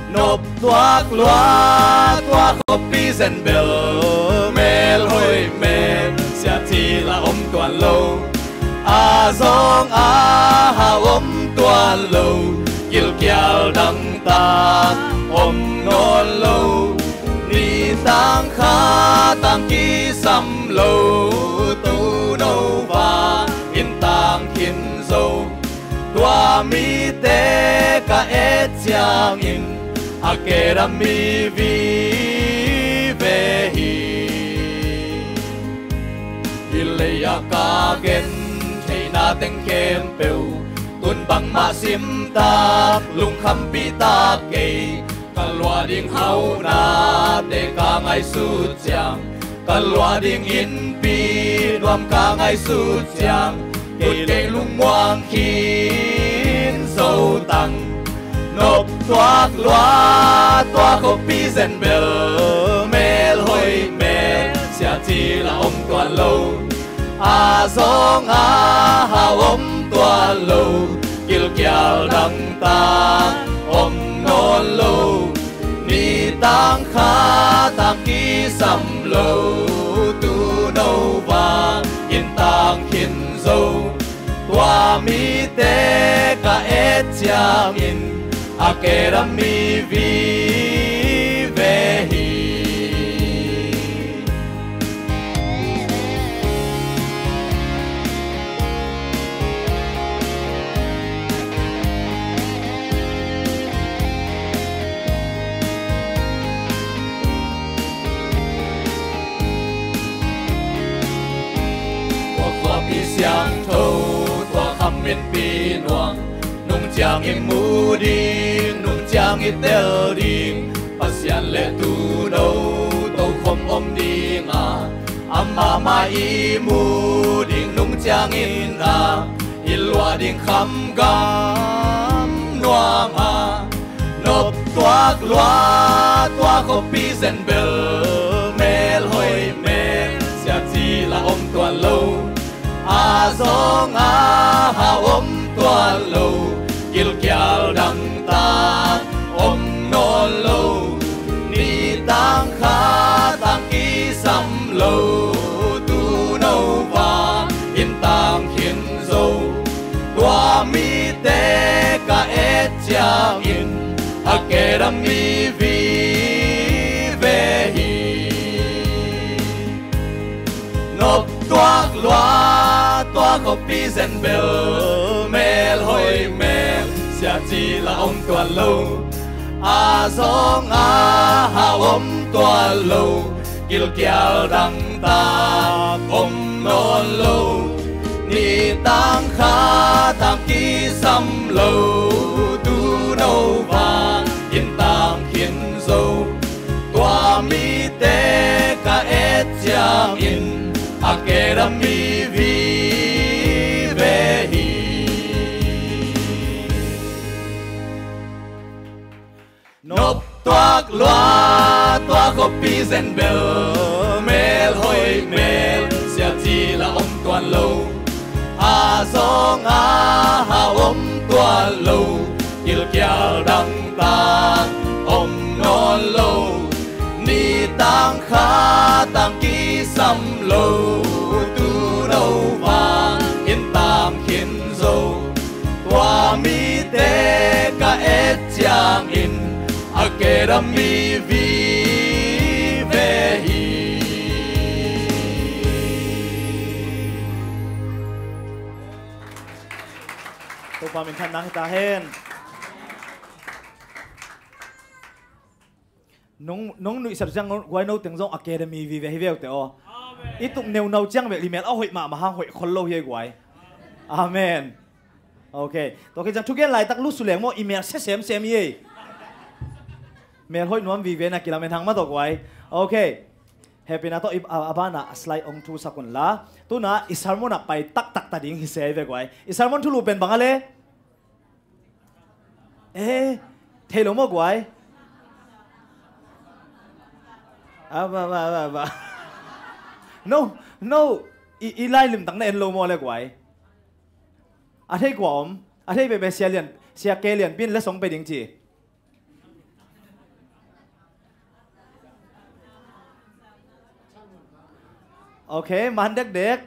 Nop tuak lua tua khuapi zen bel, mel hoih mel sia cih la om tuan lo. A zong a hau om tuan lo, gilkial dangtak om nawn lo. Ni tang kha tang kisam lo, tuuno va in tang khin zo. Tua mite ka et ciangin academy vive hi. Hi lei-ah ka gen theihna teng khempeuh, tun bangmah simtak lungkhampihtak kei. Ka luah ding haunate ka ngaihsut ciang, ka luah ding innpi nuam ka ngaihsut ciang, kei lungmuang khin zo tang. Nop tuak lua tua khuapi Zen bel, mel hoih mel siaci la om tuan lo. A zong a hau om tuan lo, gilkial dangtak om nawn lo. Ni tang kha tang kisam lo, tuuno vang in tang khin zo. Tua mite ka et ciangin Academy vive hi. Tua khuapi siangtho, tua kham minpi nuang, nung ciang i mu ding, nung ciang i tel ding, Pasian le tuuno tokhom om ding a, amah mah i mu ding nung ciangin a, i luah ding kham gam nuam a. Nop tuak lua tua khuapi Zen bel, mel hoih mel siaci la om tuan lo. A zong a hau om tuan lo, gilkial dangtak om nawn lo. Ni tang kha tang kisam lo, tuuno vang in tang khin zo. Tua mite ka et ciangin Academy vive hi. Nop tuak lua tua khuapi Zen bel, mel hoih mel siaci la om tuan lo. A zong a hau om tuan lo, gilkial dangtak om nawn lo. Ni tang kha tang kisam lo, tuuno vang in tang khin zo. Tua mite ka et ciangin Academy vive hi. Nop tuak lua tua khuapi Zen bel, mel hoih mel siaci la om tuan lo. A zong a hau om tuan lo, gilkial dangtak om nawn lo. Ni tang kha tang kisam lo, tuuno vang in tang khin zo. Tua mite ka et ciangin Academy vive hi. Topa min thanna hi ta hen. Nong, nong nuihsat ciang guai, no teng zong Academy vive hi ve uh teh aw. I tuk neunau ciang bel i mel a hoih mahmah hang hoih khol lo hi ei guai. Amen. Ok. Tua khit ciang thugen laitak lut suleng maw, i mel sia semsem hi ei. Mel hoih nuam vive na kilamen hang mah tawh guai. Ok. Hehpihna tawh i, a, a banah a slide ong thusak un la. Tuna i sermon ah pai taktak ta ding hi se hi ve guai. I sermon thulu pen bang a le? Eh, thei lo maw guai? A, ba, ba, ba, ba. No, no. I, i lai limtak na en lo maw le guai? A thei kua om? A thei peuhpeuh Sia Lian, Sia Ke Lian Pin le song pe ding ci. Ok, man dekdek.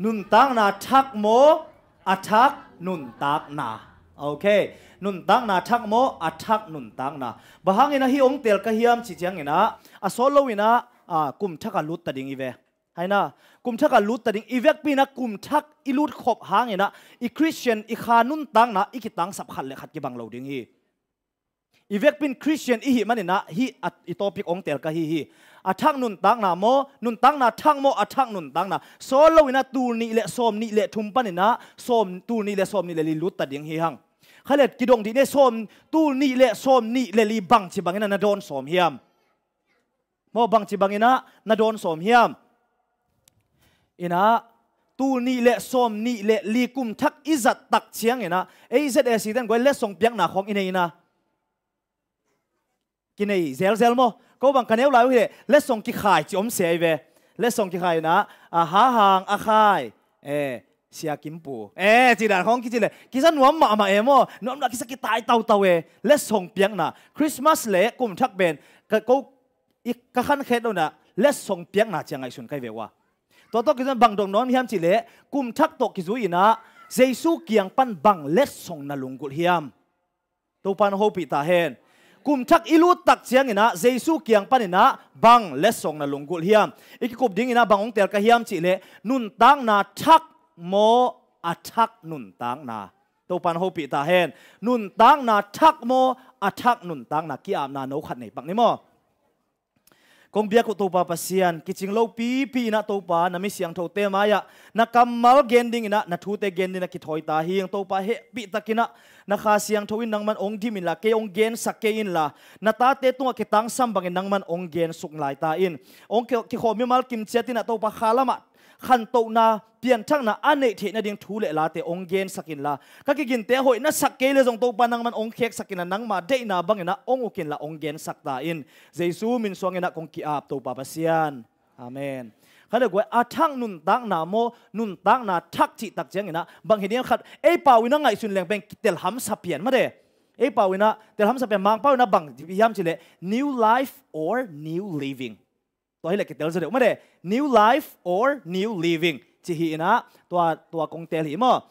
Nuntakna thak maw, a thak nuntakna? Ok. Nuntakna thak maw, a thak nuntakna? Bang hangin ah hih ong tel ka hiam cih ciangin ah, a sawt loin ah, a, kum thak ah lut ta ding hi ve. Hai na, kum thak ah lut ta ding. I vekpi in ah kum thak i lut khop hangin ah, i Christian, i kha nuntakna i kitangsap khat le khat kibang lo ding hi. I vekpi in Christian i hih manin ah hih a, i topic ong tel ka hi hi. A thak nuntakna maw, nuntakna thak maw, a thak nuntakna? Sawt loin ah tul nih le sawm nih le thum panin ah sawm, tul nih le sawm nih le li lut ta ding hi hang. Khalet kidong dih ni, sawm, tul nih le sawm nih le li bangci bangin ah na dawn sawm hiam? Maw, bangci bangin ah na dawn sawm hiam? In ah, Tul nih le sawm nih le li kum thak i zat tak ciangin ah, ei Z A C ten guai letsong piakna khawng i nei na. Kinei zelzel maw? Ko bang ka neu lai uh hi leh, letsong kikhai ci om se ahi ve. Letsong kikhai na, a ha hang a khai. Eh, Sia Kim Pu. Eh, ci dan khawng kici le. Kisa nuam mahmah e maw? Nuam na kisa kitai tautau e. Letsong piakna. Christmas le kum thak pen. Ka, ko, i, ka khan khet lo na. Letsong piakna ciang ngaihsun kai ve ua. Tua tawh kisa bang dong nawn hiam ci le. Kum thak tawh kizui in ah. Jesu kiang pan bang letsong na lunggulh hiam. Topa na hopih ta hen. Kum thak i lut tak ciangin ah, Jesu kiang panin ah, bang letsong na lunggulh hiam. I kikup dingin ah, bang hong tel ka hiam cih leh, nuntakna thak maw, a thak nuntakna. Topa na hopih ta hen. Nuntakna thak maw, a thak nuntakna ki-apna no khat nei pak ni maw. Kong biak uh Topa Pasian, kicing lopipi in ah Topa, na mi siangthote mai-ah, na kammal gen dingin ah, na thute gen dingin ah kithawi ta hing. Topa hehpih takin ah, na Kha Siangtho in nangman hong dim inla, kei hong gensak kei inla, na tate tungah kitangsam bangin nangman hong gensuk lai ta in. Hong ki-, kikhawm mimal kim ciat in ah Topa kha lamah, khantohna, pianthakna a neih theih nading thu le late hong gensak inla. Ka kiginte hoih na sak kei le zong Topa nangman hong kheksak inla nangma deihna bangin ah hong uk inla hong gensak ta in. Jesu min suangin ah kong ki-ap Topa Pasian. Amen. Kha le guai a thak nuntakna maw, nuntakna thak cih tak ciangin ah bang hi ding khat ei pau in ah ngaihsun leng pen telhamsa pian mah de. Ei pau in ah telhamsa pian Mangpau in ah bang hiam cih leh new life or new living. Tua hi leh kitel zaw deuh mah de. New life or new living. Ci hi in ah tua, tua kong tel hi maw.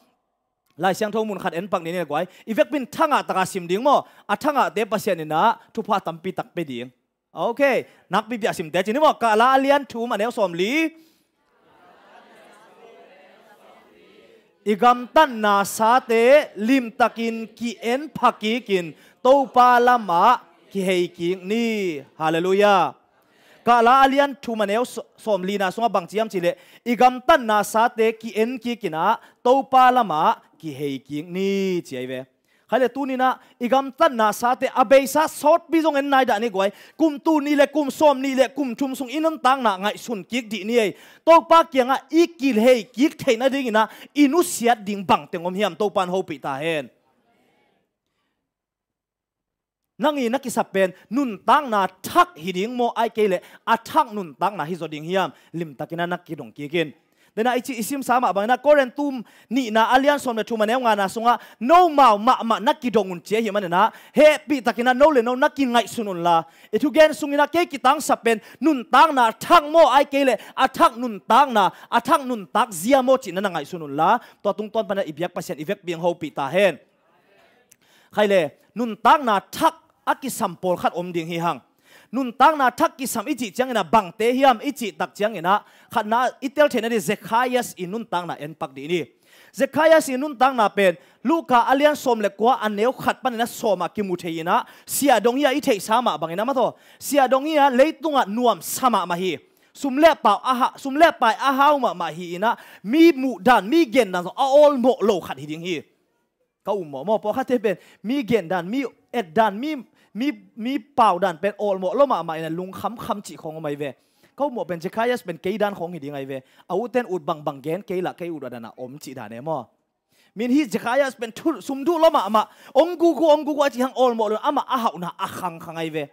Lai Siangtho mun khat en pak ni ni le guai. I vekpi in thangah taka sim ding maw. A thangahte Pasian in ah thupha tampi tak pe ding. Ok. Nakpipi a simte ci ni maw. Kahla a lian thum a neu sawm li. I gamtatna sate limtakin ki-en pha kikin Topa lamah kihei kik ni. Halleluiah. Kahla a lian thum a neu s-, sawm lina sungah bang ci hiam cih leh, i gamtatna sate ki-en kikin ah Topa lamah kihei kik ni ci ahi ve. Kha le tuni in ah i gamtatna sate a beisa sawtpi zong en nai dah ni guai. Kum tul nih le kum sawm nih le kum thum sung i nuntakna ngaihsun kik dih ni ei. Topa kiangah i kihei kik theih nadingin ah i nusiat ding bangteng om hiam Topa in hopih ta hen. Nang i na kisap pen nuntakna thak hi ding maw, ahih kei leh a thak nuntakna hi zaw ding hiam? Limtakin ah na kidong kik in. Dena i cih i simsa mah bangin ah Korin tum nihna a lian sawm le thum a neu ngana sungah nomau mahmah na kidong un ci ahih manin ah hehpih takin ah no le no na kingaihsun unla. I thugen sungin ah kei kitangsap pen nuntakna thak maw, ahih kei leh a thak nuntakna, a thak nuntak zia maw cih na na ngaihsun unla. Tua tungtawn pan ah i biak Pasian i vekpi hong hopih ta hen. Kha le, nuntakna thak a kisam pawlkhat om ding hi hang. Nuntakna thak kisam i cih ciangin ah bangte hiam i cih tak ciangin ah khatna i tel theih nading Zacchaeus i nuntakna en pak dih ni. Zacchaeus i nuntakna pen Luka a lian sawm le kua a neu khat panin ah sawm ah kimu thei in ah siahdong hi a i theihsa mah bangin ah maw thaw. Siahdong hi a leitungah nuamsa mahmah hi. Sum le pau a ha-, sum le pai a hau mahmah hi in ah mi muh dan, mi gen dan zong a awlmawh lo khat hi ding hi. Ka um mawh maw, pawlkhatte pen mi gen dan, mi et dan, mi, mi, mi pau dan pen awlmawh lo mahmah in ah lungkham kham cih khawng om ahi ve. Ka um mawh pen Zacchaeus pen kei dan khawng hi ding ahi ve. A ute in ut bangbang gen kei lah kei ut a dan a om cih dan e maw. Min hi Zacchaeus pen thu sum duh lo mahmah, ong gugu, ong gugu a cih hang awlmawh lo in amah a hauhna a khangkhang ahi ve.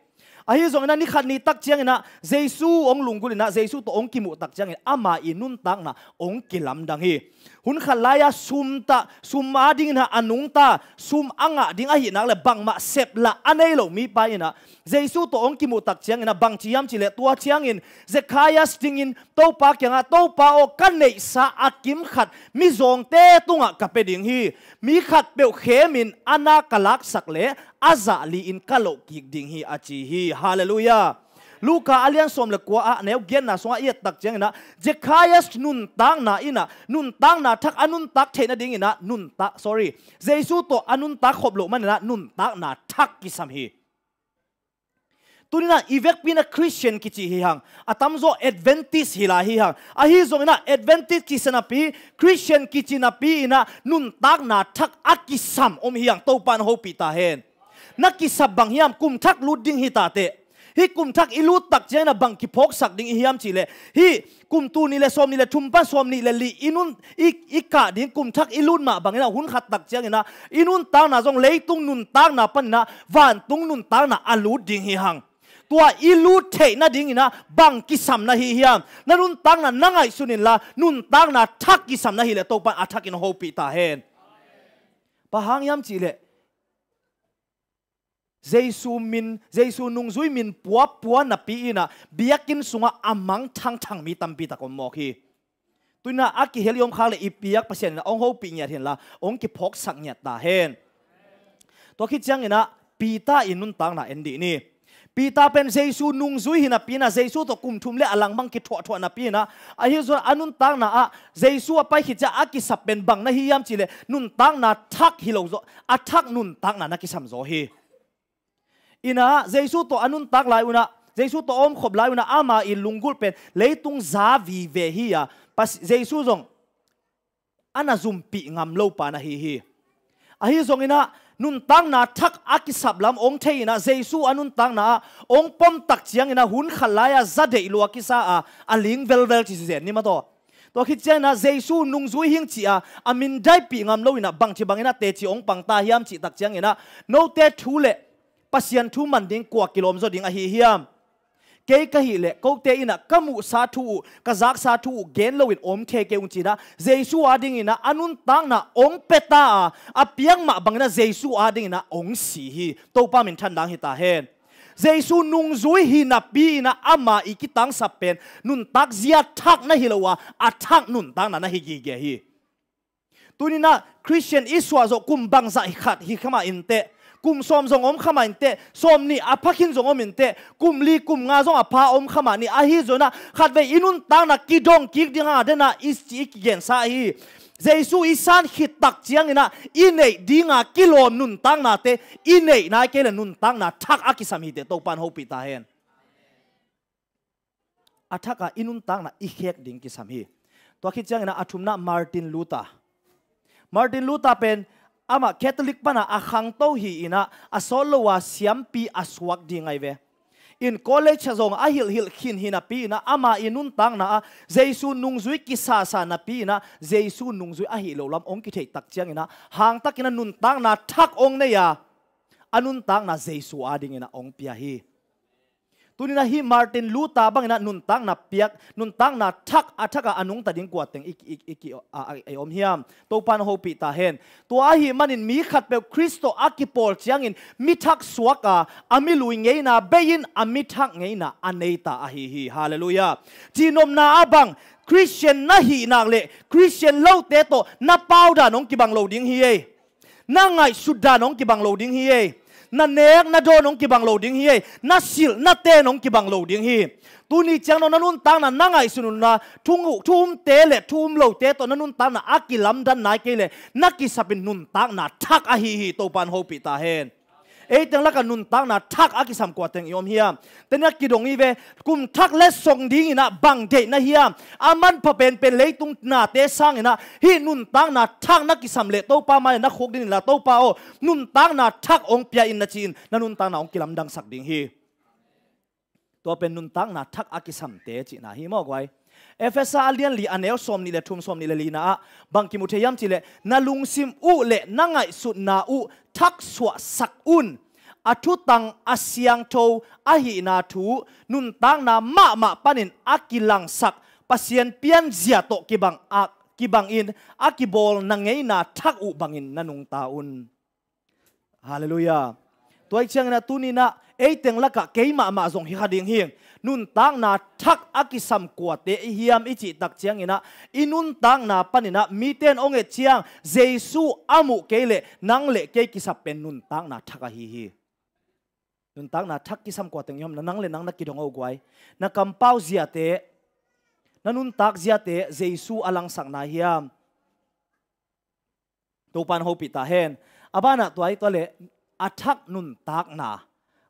Ahi zongin ah ni khat ni tak ciangin ah Jesu ong lunggulh in ah Jesu tawh ong kimuh tak ciangin ama i nuntakna ong kilamdang hi. Hun khat lai-a sum tah, sum a dingin ah a nungta, sum a ngah ding ahih nak le bangmah sep lah a nei lo mipa in ah Jesu tawh ong kimuh tak ciangin ah bang ci hiam cih leh tua ciangin Zacchaeus dingin Topa kiangah, Topa aw, ka neihsa a kim khat mizawngte tungah ka pia ding hi. Mi khat peuh khemin a na ka laksak leh a zah li-in ka loh kik ding hi a ci hi. Halleluiah. Luka a lian sawm le kua ah a neu giatna sungah i et tak ciangin ah Zacchaeus nuntakna in ah nuntakna thak a nuntak theih nadingin ah nuntak, sorry, Jesu tawh a nuntak khop loh manin ah nuntakna thak kisam hi. Tuni in ah i vekpi in ah Christian kici hi hang, a tamzaw Adventist hi lai hi hang. Ahi zongin ah Adventist kici napi, Christian kici napi in ah nuntakna thak a kisam om hi hang, Topa in ah hopih ta hen. Na kisap bang hiam, kum thak lut ding hi ta teh. Hih kum thak i lut tak ciangin ah bang kiphawksak ding i hiam cih leh, hih kum tul nih le sawm nih le thum pan sawm nih le li i nun i, i kah ding kum thak i lut mah bangin ah hun khat tak ciangin ah i nuntakna zong leitung nuntakna panin ah vantung nuntakna a lut ding hi hang. Tua i lut theih nadingin ah bang kisam na hi hiam? Na nuntakna na ngaihsun inla, nuntakna thak kisam na hih leh Topa'n a thakin hong hopih ta hen. Bang hang hiam cih leh Jesu min, Jesu nungzui min puapua napi-in ah biakinn sungah a mangthang thang mi tampi tak om mawk hi. Tu-in ah a kihel i om khak leh i piak Pasian in ah hong hopih ngiat hi inla, hong kiphawksak ngiat ta hen. Tua khit ciangin ah Peter in nuntakna en dih ni. Peter pen Jesu nungzui hi napi-in ah, Jesu tawh kum thum le a langmang kithuahthuah napi-in ah, ahi zong a nuntakna ah Jesu a pai khit ciang a kisap pen bang na hi hiam cih leh nuntakna thak hi lo zaw, a thak nuntakna na kisam zaw hi. In ah Jesu tawh a nuntak lai un ah, Jesu tawh a omkhop lai un ah ama i lunggulh pen leitung za vive hi a, Pas-, Jesu zong a na zumpih ngam lo pa na hi hi. Ahi zongin ah nuntakna thak a kisap lam hong thei-in ah Jesu a nuntakna ah hong pom tak ciangin ah hun khat lai-a za deih lua kisa a, a ling velvel ci zen ni maw taw. Tua khit ciangin ah Jesu nungzui hing ci a, a mindaipih ngam lo-in ah bangci bangin ah teci hong pang ta hiam cih tak ciangin ah, note thu le Pasian thu man ding kua kilawm zaw ding ahi hiam? Kei ka hih leh kote in ah ka muhsa thu uh, ka zaksa thu uh gen loin om thei kei ung ci-in ah Jesu adingin ah a nuntakna hong pia ta a, a piak mah bangin ah Jesu adingin ah hong si hi. Topa minthan dang hi ta hen. Jesu nungzui hi napi-in ah ama i kitangsap pen nuntak zia thak na hi lo a, a thak nuntakna na hi gige hi. Tuni-in ah Christian i suah zawh kum bangzah khat hi kha mah inteh, kum sawm zong om kha mah inteh, sawm nih a pha khin zong om inteh, kum li kum nga zong a pha om kha mah ni. Ahi zongin ah khatvei i nuntakna kidong kik ding a den ah i, i kigensa ahi. Jesu i san khit tak ciangin ah i neih ding a kilawm nuntaknate i neih nai kei leh nuntakna thak a kisam hi teh Topa'n hong hopih ta hen. A thak a i nuntakna i khek ding kisam hi. Tua khit ciangin ah a thumna Martin Luther. Martin Luther pen amah Catholic pan a a khangto hi-in ah a sawt lo a siampi a suak ding ahi ve. In college ah zong a hilhhilh khin hi napi-in ah ama i nuntakna ah Jesu nungzui kisasa napi-in ah Jesu nungzui ahi lo lam hong kitheih tak ciangin ah hangtakin ah nuntakna thak hong nei a, a nuntakna Jesu adingin ah hong pia hi. Tuni-in ah hih Martin Luther bangin ah nuntakna piak, nuntakna thak, a thak a a nungta ding kua teng i, i, i, i, a, a, a om hiam? Topa'n hong hopih ta hen. Tua ahih manin mi khatpeuh Khrist tawh a kipawl ciangin mi thak suak a, a mi lui ngeina bei-in a mi thak ngeina a nei ta ahi hi. Halleluiah. Cihnopna ah bang, Christian na hih nak leh Christian lote tawh na pau dan hong kibang lo ding hi ei. Na ngaihsut dan hong kibang lo ding hi ei. Na nek na dawn hong kibang lo ding hi ei. Na silh na ten hong kibang lo ding hi. Tuni ciang dong na nuntakna na ngaihsun un la, thu, thu umte le thu um lote tawh na nuntakna a kilamdan nai kei leh na kisap in nuntakna thak ahi hi. Topa'n hong hopih ta hen. Ei teng lakah nuntakna thak a kisam kua teng i om hiam? Tuni-in ah kidong hi ve. Kum thak letsong dingin ah bang deih na hiam? A manpha penpen leitung nate sangin ah hih nuntakna thak na kisam leh Topa mai-ah na khuk ding inla, Topa aw, nuntakna thak hong pia in, na ci-in na nuntakna hong kilamdangsak ding hi. Tua pen nuntakna thak a kisamte cihna hi maw guai. Efesa a lian li a neu sawm nih le thum, sawm nih le lina ah bang kimu thei hiam cih leh, na lungsim uh le na ngaihsutna uh thaksuahsak un. A thutang a siangtho ahihna thu nuntakna mahmah panin a kilangsak Pasian pianzia tawh kibang a, kibangin a kibawl na ngeina thak uh bangin na nungta un. Halleluiah. Tua ahih ciangin ah tuni-in ah ei teng lakah kei mahmah zong hi kha ding hi. Nuntakna thak a kisam kuate i hiam i cih tak ciangin ah i nuntakna panin ah mite in hong et ciang Jesu a muh kei leh nang le kei kisap pen nuntakna thak ahi hi. Nuntakna thak kisam kua teng i hiam? Na nang le nang na kidong uh guai. Na kampau ziate, na nuntak ziate Jesu a langsakna hiam? Topa'n hong hopih ta hen. A banah tua hi, tua leh a thak nuntakna,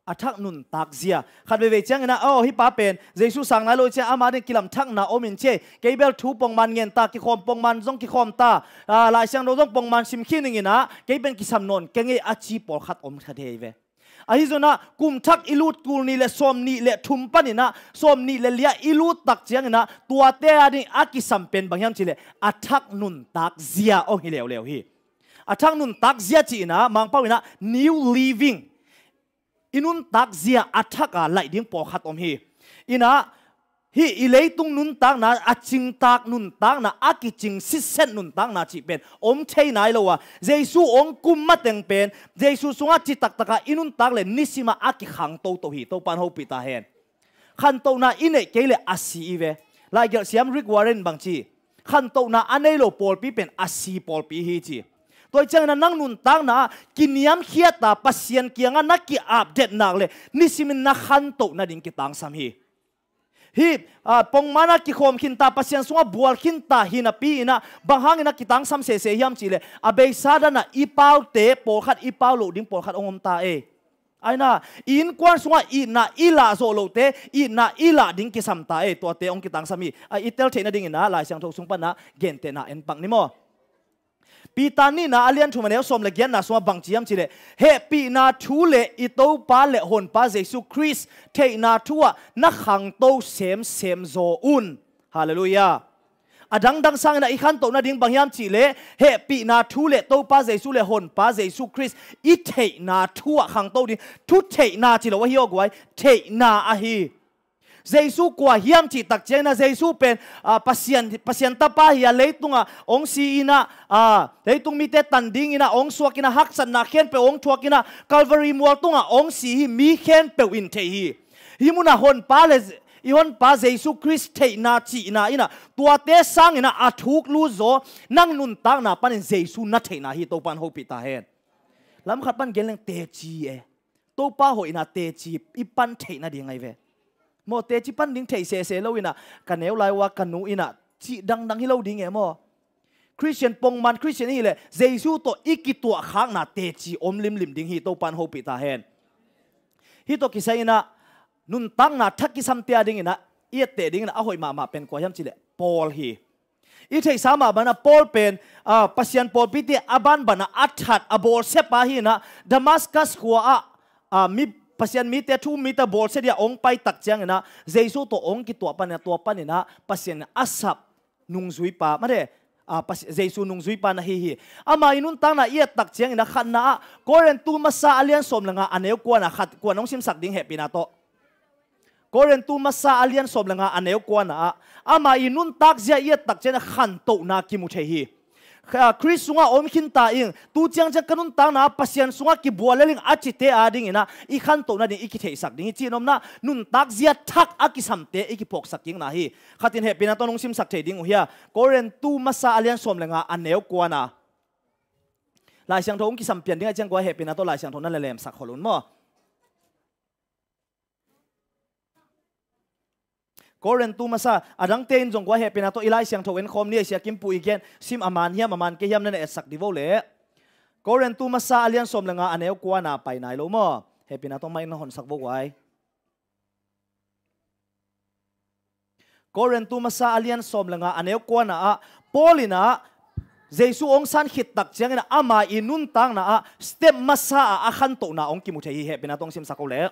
a thak nuntak zia. Khat veivei ciangin ah, aw, hih pa pen Jesu sang nai lo ciang ama ding kilam thakna om in ci ei. Kei bel thu pongman ngen ta, kikhawm pongman zong kikhawm ta, ah, Lai Siangtho zong pongman sim khin ning in ah, kei pen kisam nawn keng ei a ci pawlkhat om kha thei ve. Ahi zongin ah kum thak i lut, tul nih le sawm nih le thum panin ah sawm nih le li ah i lut tak ciangin ah tuate ading a kisam pen bang hiam cih leh a thak nuntak zia hong hi leuleu hi. A thak nuntak zia ci-in ah Mangpau in ah new living, i nuntak zia a thak a laih ding pawlkhat om hi. In ah hih i leitung nuntakna, a cingtak nuntakna, a kicing sitset nuntakna cih pen om thei nai lo a, Jesu hong kum mateng pen Jesu sungah citaktak a i nuntak leh nisim a a kikhang toto hi. Topa'n hopih ta hen. Khantohna i neih kei leh a si i ve. Laigelh siam Rick Warren bang ci, khantohna a nei lo pawlpi pen a si pawlpi hi ci. Tua hi ciangin ah nang nuntakna ah kiniamkhiat a Pasian kiangah na ki-update nak leh nisimin na khantoh nading kitangsam hi. Hih, ah, pongman a kikhawm khinta, Pasian sungah bual khinta hi napi in ah bang hangin a kitangsam sese hiam cih leh a beisa dan ah i paute pawlkhat, i pau loh ding pawlkhat hong om ta ei. Ahi na, i innkuan sungah itna i lah zawh lohte itna i lah ding kisam ta ei. Tuate hong kitangsam hi. A, i tel theih nadingin ah Lai Siangtho sung pan ah gentehna en pak ni maw. Peter nihna a lian thum a neu sawm le giatna sungah bang ci hiam cih leh, hehpihna thu le i Topa le Honpa Jesu Khrist theihna thu ah na khangto semsem zaw un. Halleluiah. A dangdang sangin ah i khantoh nading bang hiam cih leh hehpihna thu le Topa Jesu le Honpa Jesu Khrist i theihna thu ah khangto ding. Thu theihna ci lo ahi aw guai, theihna ahi. Jesu kua hiam cih tak ciangin ah Jesu pen, ah, Pasian, Pasian Tapa hi a, leitungah hong si in ah, ah, leitung mite tan dingin ah hong suak in ah haksatna khempeuh hong thuak in ah Calvary mual tungah hong si hi, mi khempeuh in thei hi. Hih munah Honpa le i Honpa Jesu Khrist theihna cihna in ah tuate sangin ah a thuk lut zaw nang nuntakna panin Jesu na theihna hi. Topa'n hopih ta hen. Lamkhat pan gen leng teci e. Topa hoihna teci i pan theih nading ahi ve. Maw, teci pan ding theih sese lo in ah ka neu lai uh a ka nu in ah cih dangdang hi lo ding e maw. Khristian pongman Khristian i hih leh Jesu tawh i kituahkhakna teci om limlim ding hi. Topa'n hopih ta hen. Hih tawh kisai in ah nuntakna thak kisamte adingin ah i etteh dingin ah a hoih mahmah pen kua hiam cih leh Paul hi. I theihsa mah bangin ah Paul pen, ah, Pasian pawlpite a banban ah a that a bawlsia pa hi in ah Damascus khua ah, ah, mi, Pasian mite, thu um mite bawlsia dia hong pai tak ciangin ah Jesu tawh hong kituah panin ah tua panin ah Pasian in a sap nungzuipa, mate, ah, Pas-, Jesu nungzuipa na hi hi. Ama i nuntakna i et tak ciangin ah khatna ah Korintu masa a lian sawm le nga a neu kuana khat, kuan hong simsak ding hehpihna tawh. Korintu masa a lian sawm le nga a neu kuana ah ama i nuntak zia i et tak ciangin ah khantohna kimu thei hi. Kha-, Khrist sungah om khinta ing, tu ciangciang ka nuntakna ah Pasian sungah kibual lel ing a cite adingin ah i khantoh nading i kitheihsak ding hi. Cihnopna, nuntak zia thak a kisamte i kiphawksak kikna hi. Khatin hehpihna tawh nong simsak thei ding uh hia? Korintu masa a lian sawm le nga a neu kuana. Lai Siangtho hong kisam pian ding a ciang kua hehpihna tawh Lai Siangtho na lelemsak khol un maw. Korintu masa, a dangte in zong kua hehpihna tawh i Lai Siangtho en khawm ni a, Sia Kim Pu i gen sim a man hiam a man kei hiam na na etsak di vo le. Korintu masa a lian sawm le nga a neu kuana pai nai lo maw. Hehpihna tawh mai na honsak vo guai. Korintu masa a lian sawm le nga a neu kuana ah Paul in ah Jesu hong san khit tak ciangin ah ama i nuntakna ah step masa ah a khantohna hong kimu thei hi. Hehpihna tawh hong simsak o le.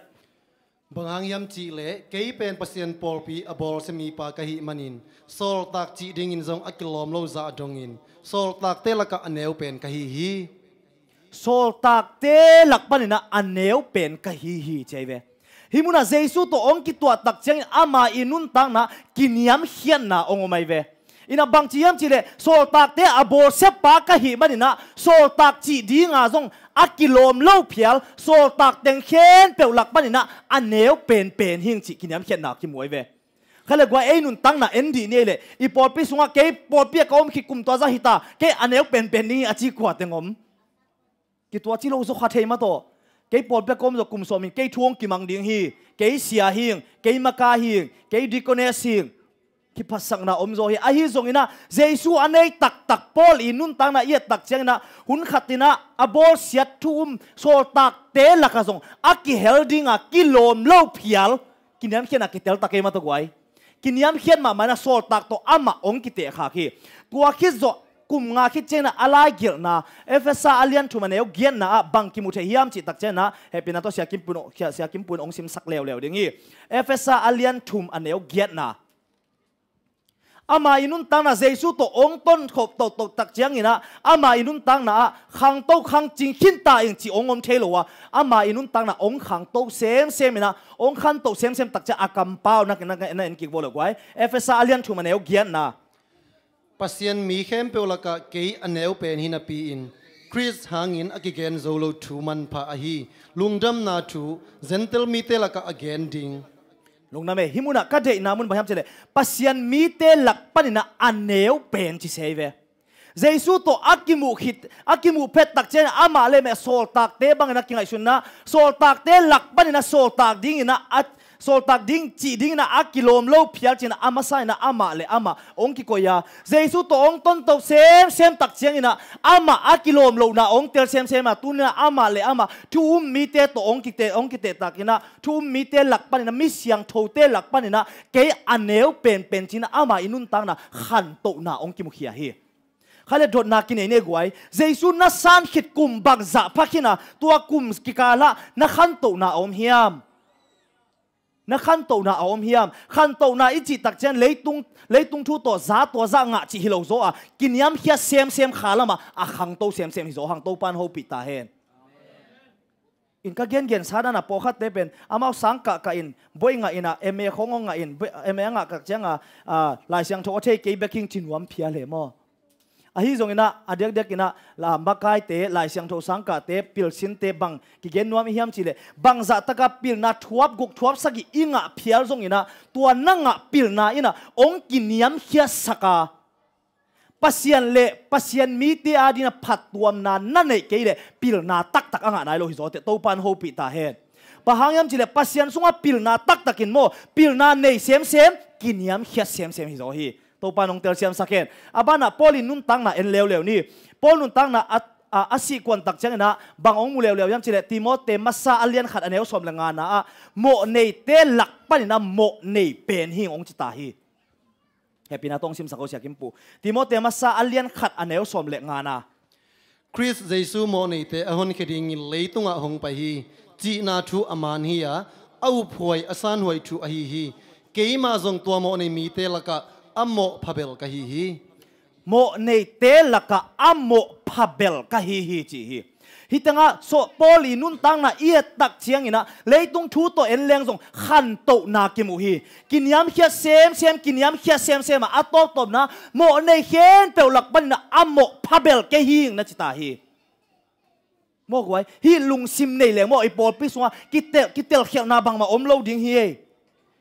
Bang hang hiam cih leh kei pen Pasian pawlpi a bawlsia mipa ka hih manin sawltak cih dingin zong a kilawm lo zah dongin sawltakte lakah a neu pen ka hi hi. Sawltakte lak panin ah a neu pen ka hi hi ci ahi ve. Hih munah Jesu tawh hong kituah tak ciangin ama i nuntakna kiniamkhiatna hong om ahi ve. Inah bangci hiam cihleh sawltakte a bawlsiapa ka hih maninah sawltak cih dinga zong a kilawm lo phial, sawltak teng khempeuh lak paninah a neu penpen hing cih kiniamkhiatna kimu ahi ve. Kha le guai ei nuntakna en dih ni ei leh i pawlpi sungah kei pawlpi a ka om khit kum tua zah hita, kei a neu penpen ding hi a ci kua teng om? Kituah ci lo zaw kha thei mah tawh. Kei pawlpi a ka om zaw kum sawmin kei thu hong kimang ding hi. Kei sia hing, kei maka hing, kei deaconess hing. Kiphatsakna om zaw hi. Ahi zonginah Jesu a nei taktak Paul i nuntakna i et tak cianginah hun khatinah a bawlsiat thu um sawltakte lakah zong a kihel dinga kilawm lo phial kiniamkhiatna kitel ta kei mah tawh guai. Kiniamkhiat mahmah inah sawltak tawh amah hong kitehkhak hi. Tua khit zawh kum nga khit ciangin ah a laigelhna, Efesa a lian thum a neu giatna ah bang kimu thei hiam cih tak ciangin ah, hehpihna tawh Sia Kim Pun, Sia Kim Pun hong simsak leuleu ding hi. Efesa a lian thum a neu giatna. Ama i nuntakna Jesu tawh hong tonkhop tohtoh tak ciangin ah, ama i nuntakna ah khangto khangcing khinta ing cih hong om thei lo a, ama i nuntakna hong khangto semsem in ah, hong khantoh semsem tak ciang a kampau na, na, na en kik vo lo guai. Efesa a lian thum a neu giatna. Pasian mi khempeuh lakah kei a neu pen hi napi-in, Khrist hangin a kigen zo lo thu manpha ahi lungdamna thu Gentail mite lakah a gen ding. Lungdam e, hih munah ka deihna mun bang hiam cih leh Pasian mite lak panin ah a neu pen ci se hi ve. Jesu tawh a kimuh khit, a kimuh phet tak ciangin amah le meh sawltakte bangin a kingaihsun in ah, sawltakte lak panin ah sawltak dingin ah, a, sawltak ding cih dingin ah a kilawm lo phial ci-in ah a masa in ah amah le amah hong kikoih a, Jesu tawh hong tontoh semsem tak ciangin ah amah a kilawm lohna hong tel semsem a, tuni-in ah amah le amah thu um mite tawh hong kite, hong kitehtakin ah, thu um mite lak panin ah, mi siangthote lak panin ah kei a neu penpen ci-in ah ama i nuntakna khantohna hong kimukhia hi. Kha le dotna kinei ne guai. Jesu na san khit kum bangzah pha khin a, tua kum kikalah na khantohna a om hiam? Na khantohna a om hiam? Khantohna i cih tak ciang leitung, leitung thu tawh za, tua zah ngah cih hi lo zaw a, kiniamkhiat semsem kha lamah a khangto semsem hi zaw hang. Topa'n hopih ta hen. In ka gengen sa dan a pawlkhatte pen amau sang kahkah in, boi ngah in ah, M A khong hong ngah in, boi, M A a ngah kak ciang a, a, Lai Siangtho a thei kei bek hing ci nuam phial e maw. Ahi zongin ah, a diakdiakin ah, la makaite, Lai Siangtho sangkahte, pilsinte bang kigen nuam i hiam cih leh, bangzah taka pilna thuap guk thuap sagih i ngah phial zongin ah, tua na ngah pilna in ah hong kiniamkhiatsak a, Pasian le Pasian mite adingin ah phattuamna na neih kei leh pilna taktak a ngah nai lo hi zaw teh. Topa'n hopih ta hen. Bang hang hiam cih leh Pasian sungah pilna taktakin maw, pilna nei semsem, kiniamkhiat semsem hi zaw hi. Topa'n hong telsiamsak hen. A banah Paul i nuntakna en leuleu ni. Paul nuntakna a, a, a sih kuan tak ciangin ah bang hong mu leuleu hiam cih leh Timote masa a lian khat a neu sawm le ngana ah mawhneite lak panin ah mawhnei pen hing hong ci ta hi. Hehpihna tawh hong simsak o Sia Kim Pu. Timote masa a lian khat a neu sawm le ngana. Khrist Jesu mawhneite a honkhia dingin leitungah hong pai hi, cihna thu a man hi a, a uphuai a sanhuai thu ahi hi. Keimah zong tua mawhnei mite lakah a mawh phabel ka hi hi. Mawhneite lakah a mawh phabel ka hi hi ci hi. Hih tengah Paul i nuntakna i et tak ciangin ah leitung thu tawh en leng zong khantohna kimu hi. Kiniamkhiat semsem, kiniamkhiat semsem ah a tawptawpna mawhnei khempeuh lak panin ah a mawh phabel kei hing na ci ta hi. Maw guai, hih lungsim nei leng maw i pawlpi sungah kitel, kitelkhialhna bangmah om lo ding hi ei.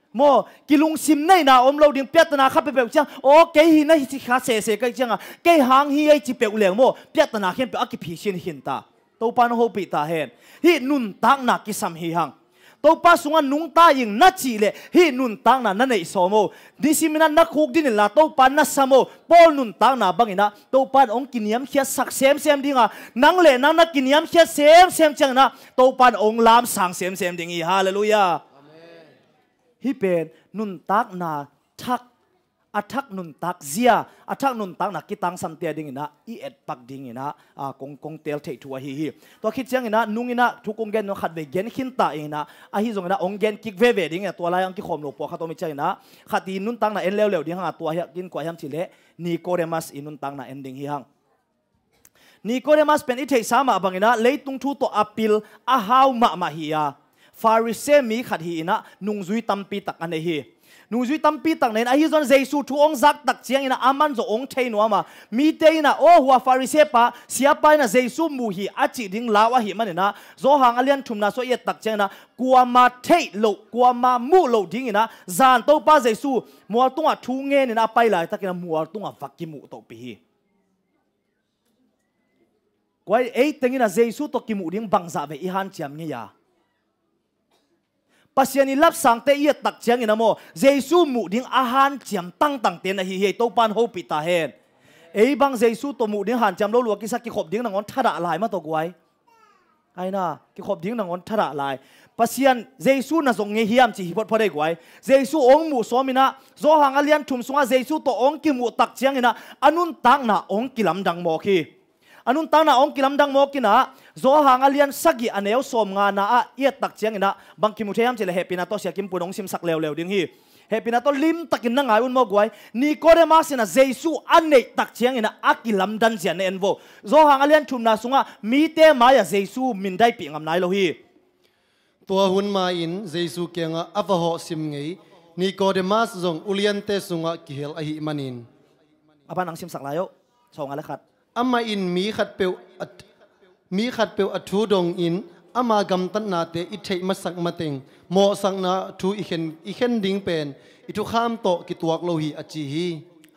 Maw, kilungsim neihna om lo ding, piattana kha peuhpeuh ciang, aw, kei hi na hi ci kha sese ka hih ciangah, kei hang hi ei ci peuh leng maw, piattana khempeuh a kiphisin khin ta. Topa'n hopih ta hen. Hih nuntakna kisam hi hang. Topa sungah nungta ing na cih leh hih nuntakna na neih sawm o. Nisimin ah na khukdin inla Topa na sam o. Paul nuntakna bangin ah Topa'n hong kiniamkhiatsak semsem ding a, nang le nang na kiniamkhiat semsem ciangin ah Topa'n hong lamsang semsem ding hi. Halleluiah. Hih pen nuntakna thak, a thak nuntak zia, a thak nuntakna kitangsamte a dingin ah i etpak dingin ah, a, kong, kong teel theih thu ahi hi. Tua khit ciangin ah nungin ah thu kong gen nung khatvei gen khin ta in ah, ahi zongin ah hong gen kik veve dingin ah tua lai-ah hong kikhawm lo pawlkhat om hi ciangin ah khat i nuntakna en leuleu ding hang a, tua hi a, innkuan hiam cih leh Nicodemus i nuntakna en ding hi hang. Nicodemus pen i theihsa mah bangin ah leitung thu tawh a pil a hau mahmah hi a, Pharisee mi khat hi in ah nungzui tampi tak a nei hi. Nungzui tampi tak nei in ah, ahi zongin Jesu thu hong zak tak ciangin ah aman zong hong thei nuam a, mite in ah, aw, hua Pharisee pa, siapa in ah Jesu mu hi a cih ding lau ahih manin ah Johan a lian thumna sung i et tak ciangin ah kuama theih loh, kuama muh loh dingin ah zan Topa Jesu mual tungah thu ngenin ah a pai laitakin ah mual tungah va kimuh tohpih hi. Kua ei tengin ah Jesu tawh kimuh ding bangzah vei i hanciam ngei a? Pasian i lapsangte i et tak ciangin ah maw, Jesu muh ding a hanciam tangtangte na hi hi ei. Topa'n hopih ta hen. Ei bang Jesu tawh muh ding hanciam lo lua kisa, kikhop ding nangawn thadah lai mah tawh guai. Aina, kikhop ding nangawn thadah lai. Pasian Jesu na zong ngei hiam ci hi photphot ei guai. Jesu hong muh sawm inah, Johan a lian thum sungah Jesu tawh hong kimuh tak cianginah a nuntakna hong kilamdang mawk hi. A nuntakna hong kilamdang mawk inah, Johan a lian sagih a neu sawm ngana ah i et tak cianginah bang kimu thei hiam cih leh hehpihna tawh Sia Kim Pui in hong simsak leuleu ding hi. Hehpihna tawh limtakin na ngai un maw guai. Nikodemas inah Jesu a neih tak cianginah a kilamdan zia na en vo. Johan a lian thumna sungah mite mai-ah Jesu mindaipih ngam nai lo hi. Tua hun ma-in Jesu kiangah a va hawh sim ngei Nikodemas zong uliante sungah kihel ahih manin. A ban ang simsak lai oh. Sawm nga le khat. Amah in mi khatpeuh a, mi khatpeuh a thu dongin ama gamtatnate i theih masak mateng mawhsakna thu i khen, i khen ding pen i thukham tawh kituak lo hi a ci hi.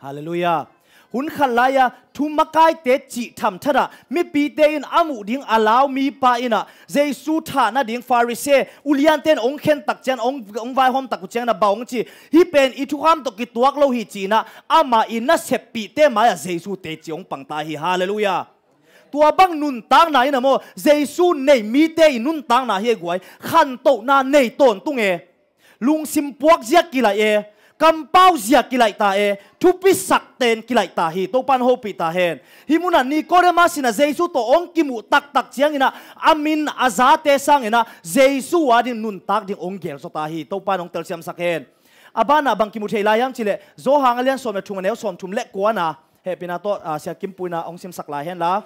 Halleluiah. Hun khat lai-a thu makaite cih thamthatah mipite in a muh ding a lau mipa inah Jesu thah nading Pharisee uliante in hong khen tak ciang hong, hong vaihawm tak uh cianginah bang hong ci, hih pen i thukham tawh kituak lo hi ci-inah amah i naseppihte mai-ah Jesu teci hong pangta hi. Halleluiah. Tua bang nuntakna inah maw, Jesu nei mite i nuntakna hi ei guai. Khantohna nei tawntung e. Lungsim puak zia kilaih e. Kampau zia kilaih ta e. Thupi sakten kilaih ta hi. Topan hopih ta hen. Hih munah Nikodemas inah Jesu tawh hong kimuh taktak cianginah a min a zate sanginah Jesu ading nuntak ding hong gelzaw ta hi. Topan hong telsiamsak hen. A banah bang kimu thei lai hiam cih leh Johan a lian sawm le thum a neu sawm thum le kuana. Hehpihna tawh, ah, Sia Kim Pui inah hong simsak lai hen la.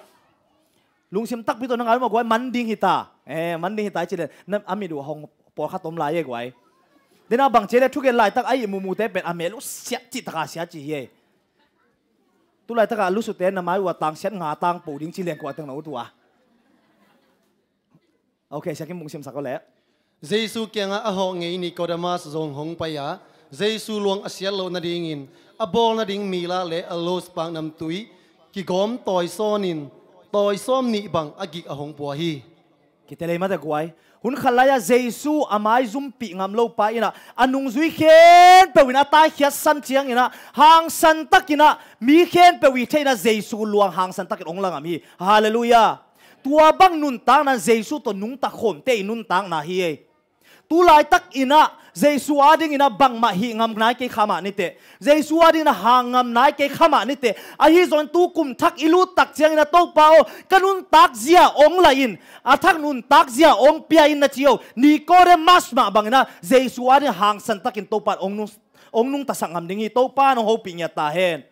Lungsim takpi tawh na ngai uh maw guai, man ding hi ta. Eh, man ding hi ta i cih leh na, a mit uh hong pawlkhat om lai e guai. Dena bang ci leh thugen laitak a ih mumute pen a mel uh siat cih taka siat ci hi ei. Tu laitakah lusute na mai uh a tang siat nga tang po ding ci leng kua teng na ut uh a. Ok, Sia Kim Pui simsak uh leh. Jesu kiangah a hawh ngei Nikodemas zong hong pai-a Jesu luang a siat loh nadingin a bawl nading mila le a lospak namtui kigawm tawisawnin tawisawm nih bang a gik a hong pua hi. Kitelei mate guai. Hun khat lai-ah Jesu a maizumpih ngam lo pa inah a nungzui khempeuh in a taikhiatsan cianginah hangsan takinah mi khempeuh i theihnah Jesu luang hangsan takin hong la ngam hi. Halleluiah. Tua bang nuntakna Jesu tawh nungta khawmte i nuntakna hi ei. Tu laitak inah Jesu adinginah bangmah hih ngam nai kei kha mah niteh. Jesu adinginah hang ngam nai kei kha mah niteh. Ahi zongin tu kum thak i lut tak cianginah Topa aw, ka nuntak zia hong la in, a thak nuntak zia hong pia in na ci aw. Nikodemas mah banginah Jesu adingin hangsan takin Topa in hong nung, hong nungtasak ngam ding hi. Topa in hong hopih ngiat ta hen.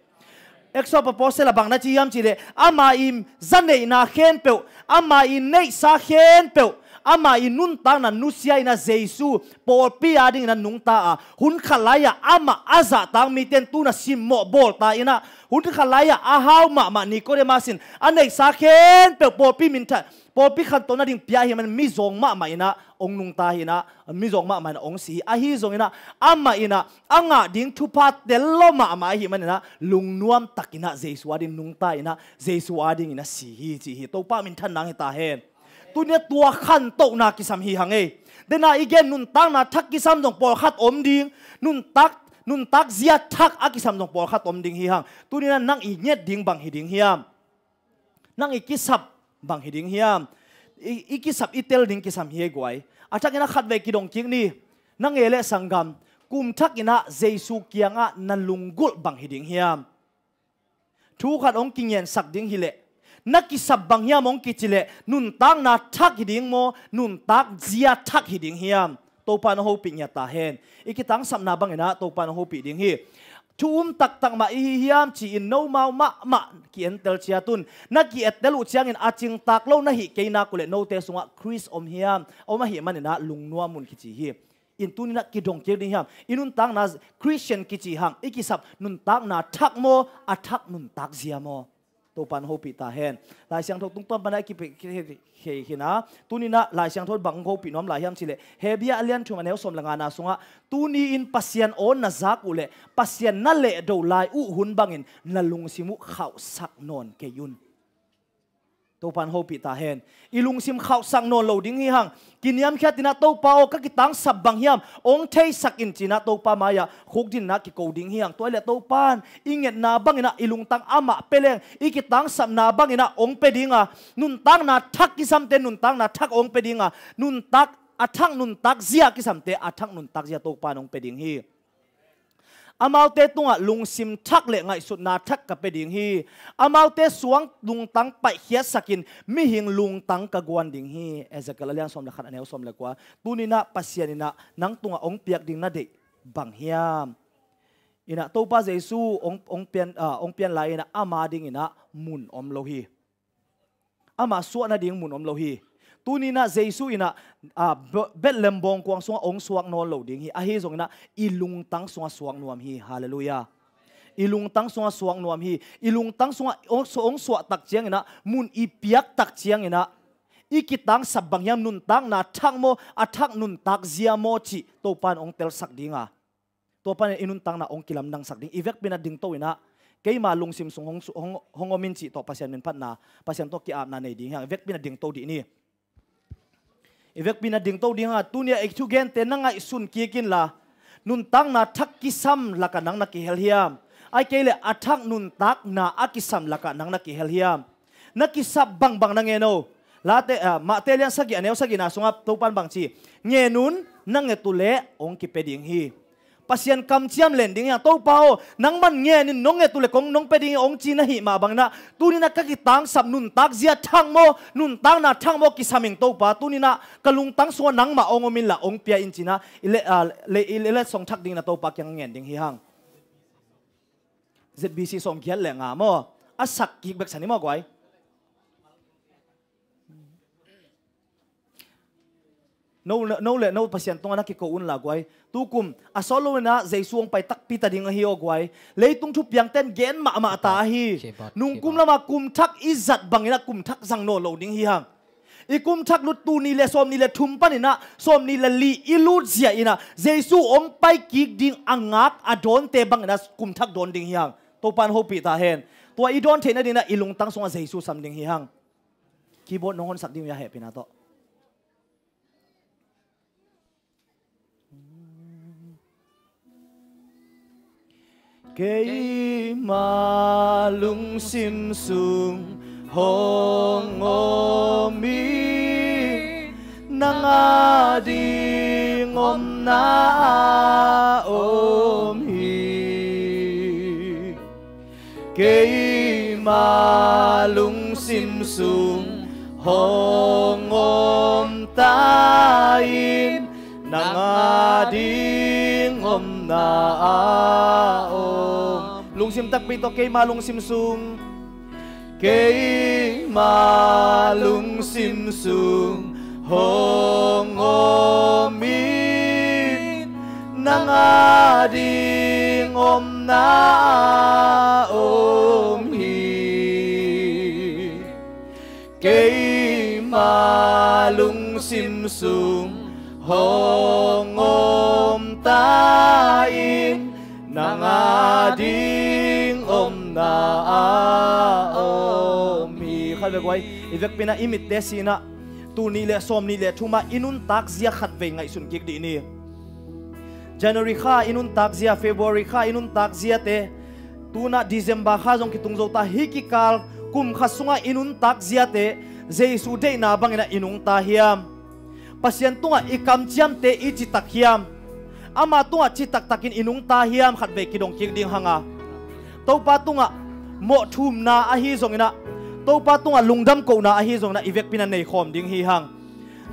Acts of Apostle ah bang na ci hiam cih leh, ama i zaneihna khempeuh, ama i neihsa khempeuh, ama i nuntakna nusia inah Jesu pawlpi adingin a nungta a, hun khat lai-ah amah a zahtak mite in tu-in a simmawh bawlta inah, hun khat lai-ah a hau mahmah Nikodemas in a neihsa khempeuh pawlpi minthan, pawlpi khantoh nading pia ahih manin mizawng mahmah inah hong nungta hi inah, mizawng mahmah inah hong si hi. Ahi zonginah amah inah a ngah ding thupha tel lo mahmah ahih maninah lungnuam takinah Jesu ading nungta inah Jesu adingin a si hi ci hi. Topa minthan nang hi ta hen. Tuninah tua khantohna kisam hi hang ei. Dena i gen nuntakna thak kisam zong pawlkhat om ding. Nuntak, nuntak zia thak a kisam zong pawlkhat om ding hi hang. Tuninah nang i nget ding bang hi ding hiam? Nang i kisap bang hi ding hiam? I, i kisap i tel ding kisam hi ei guai. A thakinah khatvei kidong kik ni. Na nge leh sanggam, kum thakinah Jesu kiangah na lunggulh bang hi ding hiam? Thu khat hong kingensak ding hileh, na kisap bang hiam hong kici leh, nuntakna thak hi ding maw, nuntak zia thak hi ding hiam? Topa in hong hopih ngiat ta hen. I kitangsapna banginah Topa in hong hopih ding hi. Thu um taktak mah i hi hiam ci-in nomau mahmah ki-entel ciat un. Na ki-ettel uh ciangin a cingtak lo na hih kei nak uh leh note sungah Khrist om hiam? Om ahih maninah lungnuam un kici hi. In tuninah kidong kik ding hiam? I nuntakna Khristian kici hang, i kisap nuntakna thak maw, a thak nuntak zia maw? Topa in hong hopih ta hen. Lai Siangtho tungtawn panah i kipih khei khin a, tuninah Lai Siangtho in bang hong hopih nuam lai hiam cih leh, Hebru a lian thum a neu sawm le ngana sungah, tuni-in Pasian aw na zak uh leh Pasian na lehdo lai uh hun bangin na lungsim uh khauhsak nawn kei un. Topa in hong hopih ta hen. I lungsim khauhsak nawn lo ding hi hang. Kiniamkhiat inah Topa aw ka kitangsap bang hiam hong theisak in ci-inah Topa mai-ah khukdin inah kiko ding hi hang. Tua hileh Topa in i ngetna banginah i lungtang amah pia leng, i kitangsapna banginah hong pia ding a, nuntakna thak kisamte nuntakna thak hong pia ding a, nuntak a thak nuntak zia kisamte a thak nuntak zia Topa in hong pia ding hi. Amaute tungah lungsim thak le ngaihsutna thak ka pia ding hi. Amaute suang lungtang paihkhiatsakin mihing lungtang ka guan ding hi. Ezekiel a lian sawm le khat, a neu sawm le kua. Tuni-in ah Pasian in ah nang tungah hong piak ding na deih bang hiam? In ah Topa Jesu hong, hong pian, ah, hong pian lai-in ah ama dingin ah mun om lo hi. Ama suah nading mun om lo hi. Tuni-in ah Jesu in ah, ah, Be-, Bethlehem bawngkuang sungah hong suak nawn lo ding hi. Ahi zongin ah i lungtang sungah suak nuam hi. Halleluiah. I lungtang sungah suak nuam hi. I lungtang sungah hong, hong suah tak ciangin ah, mun i piak tak ciangin ah, i kitangsap bang hiam, nuntakna thak maw, a thak nuntak zia maw cih Topa in hong telsak ding a, Topa in i nuntakna hong kilamdangsak ding. I vekpi-in ah dingto in ah, keima lungsim sung hong, hong, hong om in cih tawh Pasian min phatna, Pasian tawh ki-apna nei ding hi hang. I vekpi-in ah dingto dih ni. I vekpi-in ah dingto ding hang a, tuni-a i thugente na ngaihsun kik inla, nuntakna thak kisam lakah nang na kihel hiam? Ahih kei leh a thak nuntakna a kisam lakah nang na kihel hiam? Na kisap bangbang na ngen o. Late, ah, Mate lian sagih, a neu sagihna sungah Topa in bang ci? Ngen un, na nget uh leh hong kipia ding hi. Pasian kamciam len ding hi hang. Topa aw, nangman ngen in, nong nget uh leh kong, nong pia ding hi, hong ci na hih mah bangin ah, tuni-in ah ka kitangsap nuntak zia thak maw, nuntakna thak maw kisam ing Topa. Tuni-in ah ka lungtang sungah nangmah hong om inla, hong pia in ci-in ah, i le, ah, le, i le, letsong thak dingin ah Topa kiang ngen ding hi hang. Z B C sawmgiat le nga maw? A sak kik bek sa ni maw, guai? No, no, no le no Pasian tungah na kiko unla, guai. Tukum a sawt lo-in ah Jesu hong pai takpi ta ding ahi aw, guai. Leitung thupiangte'n gen mahmah ta ahi. Nungkum lamah kum thak i zat bangin ah kum thak zang nawn lo ding hi hang. I kum thak lut tul nih le sawmnih le thum panin ah sawmnih le li i lut zia-in ah Jesu hong pai kik ding a ngak a dawnte bangin ah kum thak dawn ding hi hang. Topa in hopih ta hen. Tua i dawn theih nadingin ah i lungtang sungah Jesu sam ding hi hang. Keyboard nong honsak ding uh hia, hehpihna tawh. Keima lungsim sung hong om in, nang a ding omna a om hi. Keima lungsim sung hong om ta in, nang a ding omna a om. Lungsim takpi tawh, keima lungsim sung. Keima lungsim sung hong om in, nang a ding omna a om hi. Keima lungsim sung hong om ta in, nang a ding omna a om hi. Khatvei guai, i vekpi-in ah i mitte si-in ah, tul nih le sawmnih le thum ah i nuntak zia khatvei ngaihsun kik dih ni. January kha i nuntak zia, February kha i nuntak ziate, tu-in ah December kha zong kitung zo ta, hih kikal kum khat sungah i nuntak ziate, Jesu deihna bangin ah i nungta hiam? Pasian tungah i kamciamte i citak hiam? Ama tungah citaktakin i nungta hiam? Khatvei kidong kik ding hang a, Topa tungah mawh thumna ahi zongin ah, Topa tungah lungdam kohna ahi zongin ah, i vekpi-in ah nei khawm ding hi hang.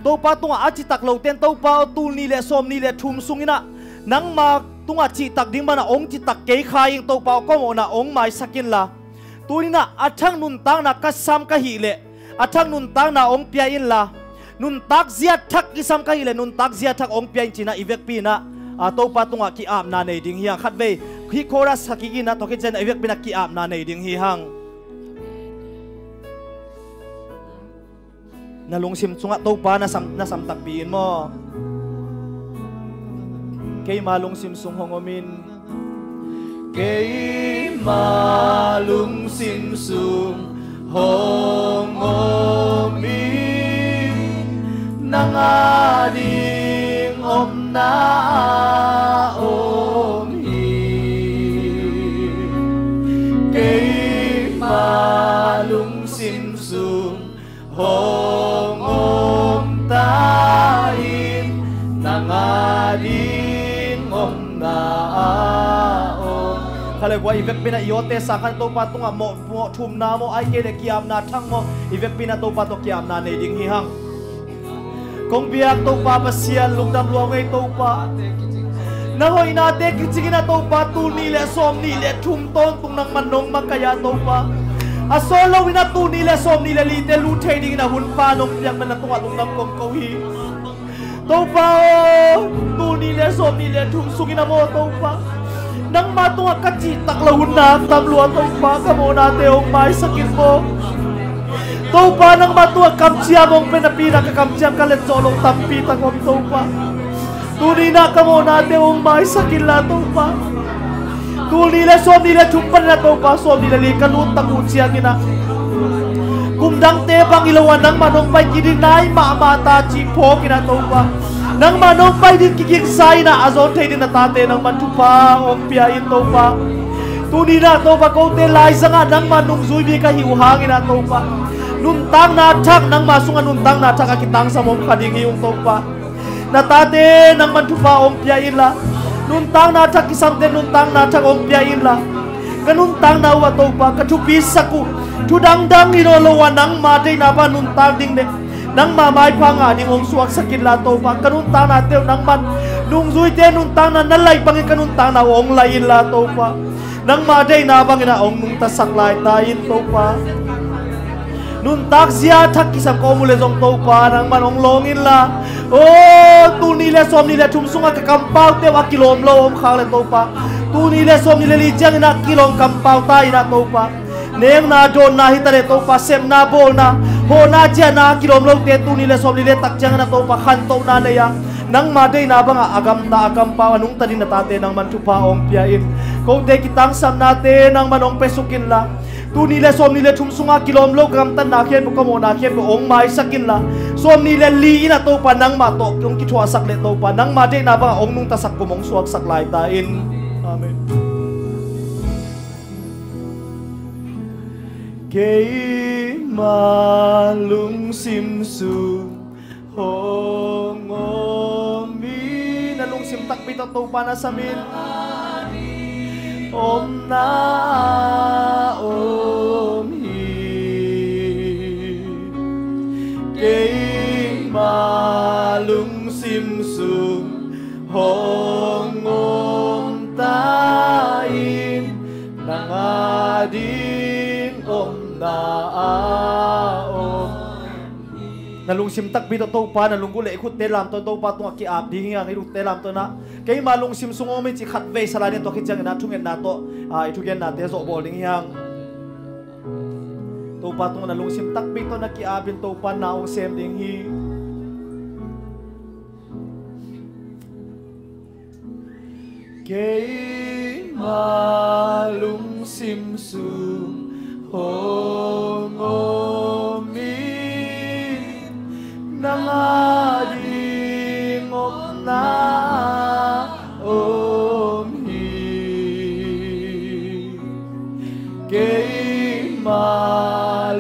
Topa tungah a citak lote'n, Topa aw, tul nih le sawmnih le thum sungin ah nangma tungah cihtak ding bangin ah hong citak kei kha ing, Topa aw, ka mawhna hong maisak inla, tuni-in ah a thak nuntakna ka sam ka hih leh, a thak nuntakna hong pia inla, nuntak zia thak kisam ka hih leh, nuntak zia thak hong pia in ci-in ah i vekpi-in ah, a, Topa tungah ki-apna nei ding hi hang. Khatvei hih chorus sa kik in ah, tua khit ciangin ah i vekpi-in ah ki-apna nei ding hi hang. Na lungsim sungah Topa na sam, na sam takpi in maw? Keima lungsim sung hong om in. Keima lungsim sung hong om in, nang a ding omna a om hi. Keima lungsim sung hong om ta in, I vekpi-in ah i awte sang khat Topa tungah mawh, mawh thumna maw, ahih kei leh ki-apna thak maw, i vekpi-in ah Topa tawh ki-apna nei ding hi hang. Kong biak Topa Pasian, lungdam lua ung ei Topa. Na hoihnate kicing in ah Topa, tul nih le sawm nih le thum tawntung nangman nong makaih a Topa, a sawt loin ah tul nih le sawm nih le lite lut thei dingin ah hun pha nong piak man na tungah lungdam kong ko hi. Topa aw, tul nih le sawm nih le thum sungin ah maw Topa, nangma tungah ka cihtak loh hun na tam lua Topa, ka mawhnate hong maisak in maw. Topa, nangma tungah kamciam hong pia napi-in ah ka kamciam ka let zawh loh tampi tak om Topa. Tuni-in ah ka mawhnate hong maisak inla Topa. Tul nih le sawm nih le thum panin ah Topa, sawm nih le li ka lut tak uh ciangin ah, kum dangte bang hi lo a nangman hong pai kik ding nai mahmah ta cih phawkin ah Topa, nangman hong pai ding kigingsa in ah a zawn thei dingin na tate nangman thupha hong pia in Topa. Tuni-in ah Topa, kote laizang ah nangma nungzui bik ka hih uh hangin ah Topa, nuntakna thak, nangma sungah nuntakna thak a kitangsam om kha ding hi ung Topa. Na tate nangman thupha hong pia inla, nuntakna thak kisamte nuntakna thak hong pia inla, ka nuntakna uh ah Topa, ka thupisak uh, thu dangdang hi nawn lo uh a nangma deihna bang nuntak ding le nangma maipha ngah ding hong suaksak inla Topa, ka nuntaknate uh nangman nungzuite nuntakna na laih bangin ka nuntakna uh hong laih inla Topa, nangma deihna bangin ah hong nungtasak lai ta in Topa. Nuntak zia thak kisam ka om uh leh zong Topa, nangman hong lawng inla. Aw, tul nih le sawm nih le thum sungah ka kampaute uh a kilawm lo om khak leh Topa, tul nih le sawm nih le li ciangin ah kilawm kampau ta in ah Topa, nekna dawnna hi ta leh Topa, sepna bawlna, hawhna ciahna a kilawm lote tul nih le sawm nih le tak ciangin ah Topa, khantohna nei a, nangma deihna bangah a gamta a kampau a nungta dingin na tate nangman thupha hong pia in. Kote kitangsamnate nangman hong piasuk inla, tul nih le sawm nih le thum sungah kilawm lo ka gamtatna khempeuh, ka mawhna khempeuh hong maisak inla, sawm nih le li in ah Topa, nangmah tawh hong kithuahsak leh Topa, nangma deihna bangah hong nungtasak kum hong suaksak lai ta in. Amen. Keima lungsim sung hong om hi. Na lungsim takpi tawh Topa na sam in. Omna om hi. Keima lungsim sung hong om ta in. Nang a ding omna a om. Na lungsim takpi tawh Topa, na lunggulh le i khutte lamto Topa tungah ki-ap ding hi hang. I lungte lamto na, keima lungsim sung om hi ci khat vei sa lai ni. Tua khit ciangin ah thungetna tawh, a, i thugennate zawh bawl ding hi hang. Topa tungah na lungsim takpi tawh na ki-ap in Topa na hong sem ding hi. Keima lungsim sung hong om in, nang a ding omna om hi. Keima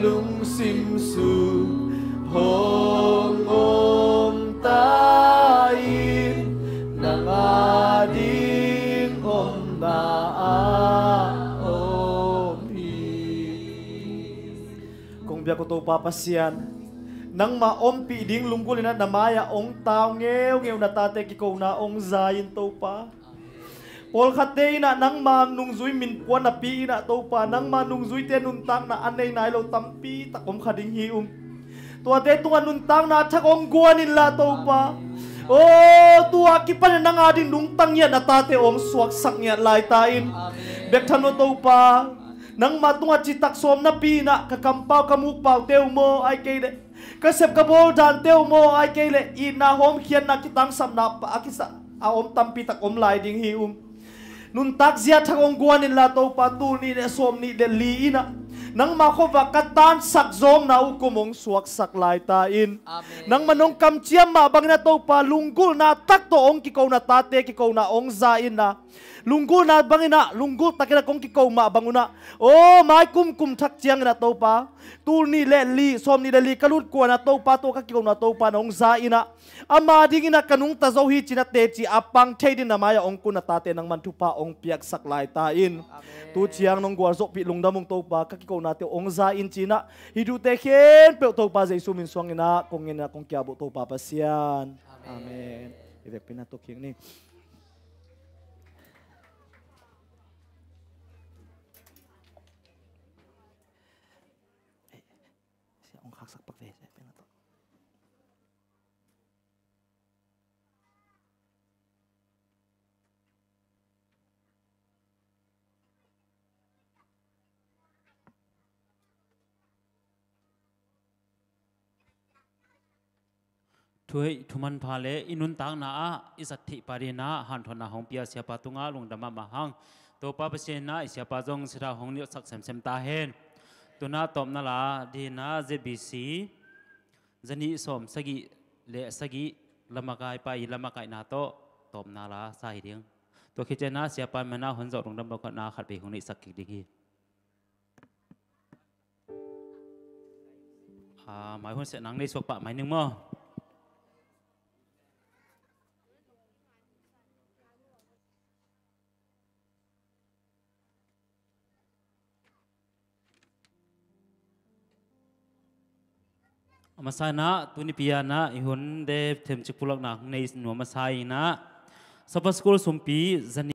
lungsim sung hong om ta in, nang a ding omna a om hi. Kong biak uh Topa Pasian, nangmah ompih ding lunggulh in ah na mai-ah hong tau ngeungeu, na tate kikona hong za in Topa. Pawlkhatte in ah nangma nungzui min pua napi in ah Topa, nangma nungzuite nuntakna a nei nai lo tampi tak om kha ding hi um. Tuate tungah nuntakna thak hong guan inla Topa. Aw, tua kipan in nang a ding nungta ngiat na tate hong suaksak ngiat lai ta in. Bek tham lo Topa, nangma tungah citak sawm napi in ah ka kampau ka mukpaute uh maw, ahih kei leh ka sep ka bawl dante uh maw, ahih kei leh itna hawmkhiatna kitangsapna pa a kisa a om tampi tak om lai ding hi um. Nuntak zia thak hong guan inla Topa, tul nih le sawm nih le li in ah Nangmah khuavak ka tansak zawkna uh kum hong suaksak lai ta in. Amen. Nangmah nong kamciam mah bangin ah Topa, lunggulhna tak tawh hong kikona tate kikona hong za in ah, lunggulhna bangin ah lunggulh takin ah kong kiko mah bang un ah, aw mai kum kum thak ciangin ah Topa, tul nih le li, sawm nih le li ka lut kuan ah Topa, tua ka kikona Topa na hong za in ah, ama dingin ah ka nungta zo hi ci-in ah teci a pang thei dingin na mai-ah hong kun ah tate nangman thupha hong piaksak lai ta in. Amen. Tu ciang nong gualzawhpih lungdam ung Topa, ka kikonate hong za in ci-in ah, hih thute khempeuh Topa Jesu min suangin ah kong ngen in ah kong kiabuk Topa Pasian. Amen. Amen. I vekpi-in ah tuk kik ni. Sia hong khaksak pak ve, sia pena tuk. Thuhoih thumanpha le i nuntakna ah i zat theih pah dingin ah hanthawnna hong pia siapa tungah lungdam mahmah hang. Topa Pasian in ah i siapa zong sitha hong nilhsak semsem ta hen. Tu-in ah tawpna la dingin ah Z B C zanih sawm sagih le sagih, lamakaih pa i lamakaihna tawh tawpna la sa hi ding. Tua khit ciangin ah siapa in man ah hong zawh lungdam lo khatna khat vei hong neihsak kik ding hi. Ah, mai hun sehna hong nei suak pah mai ning maw. A masa in ah, tuni pi-in ah i hun de themcik pulakna hong nei nuam a sa in ah, Sabbath School sumpi zanih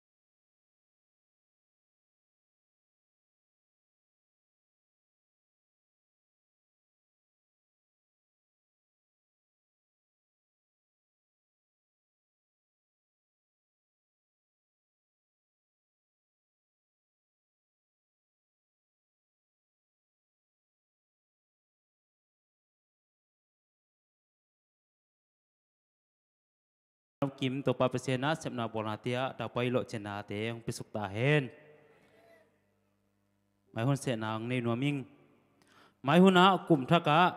Kim, Topa Pasian in ah sepna bawlna te ah dahpai lawhcianna te hong piasuk ta hen. Mai hun sehna hong nei nuam ing. Mai hun ah kum thak ah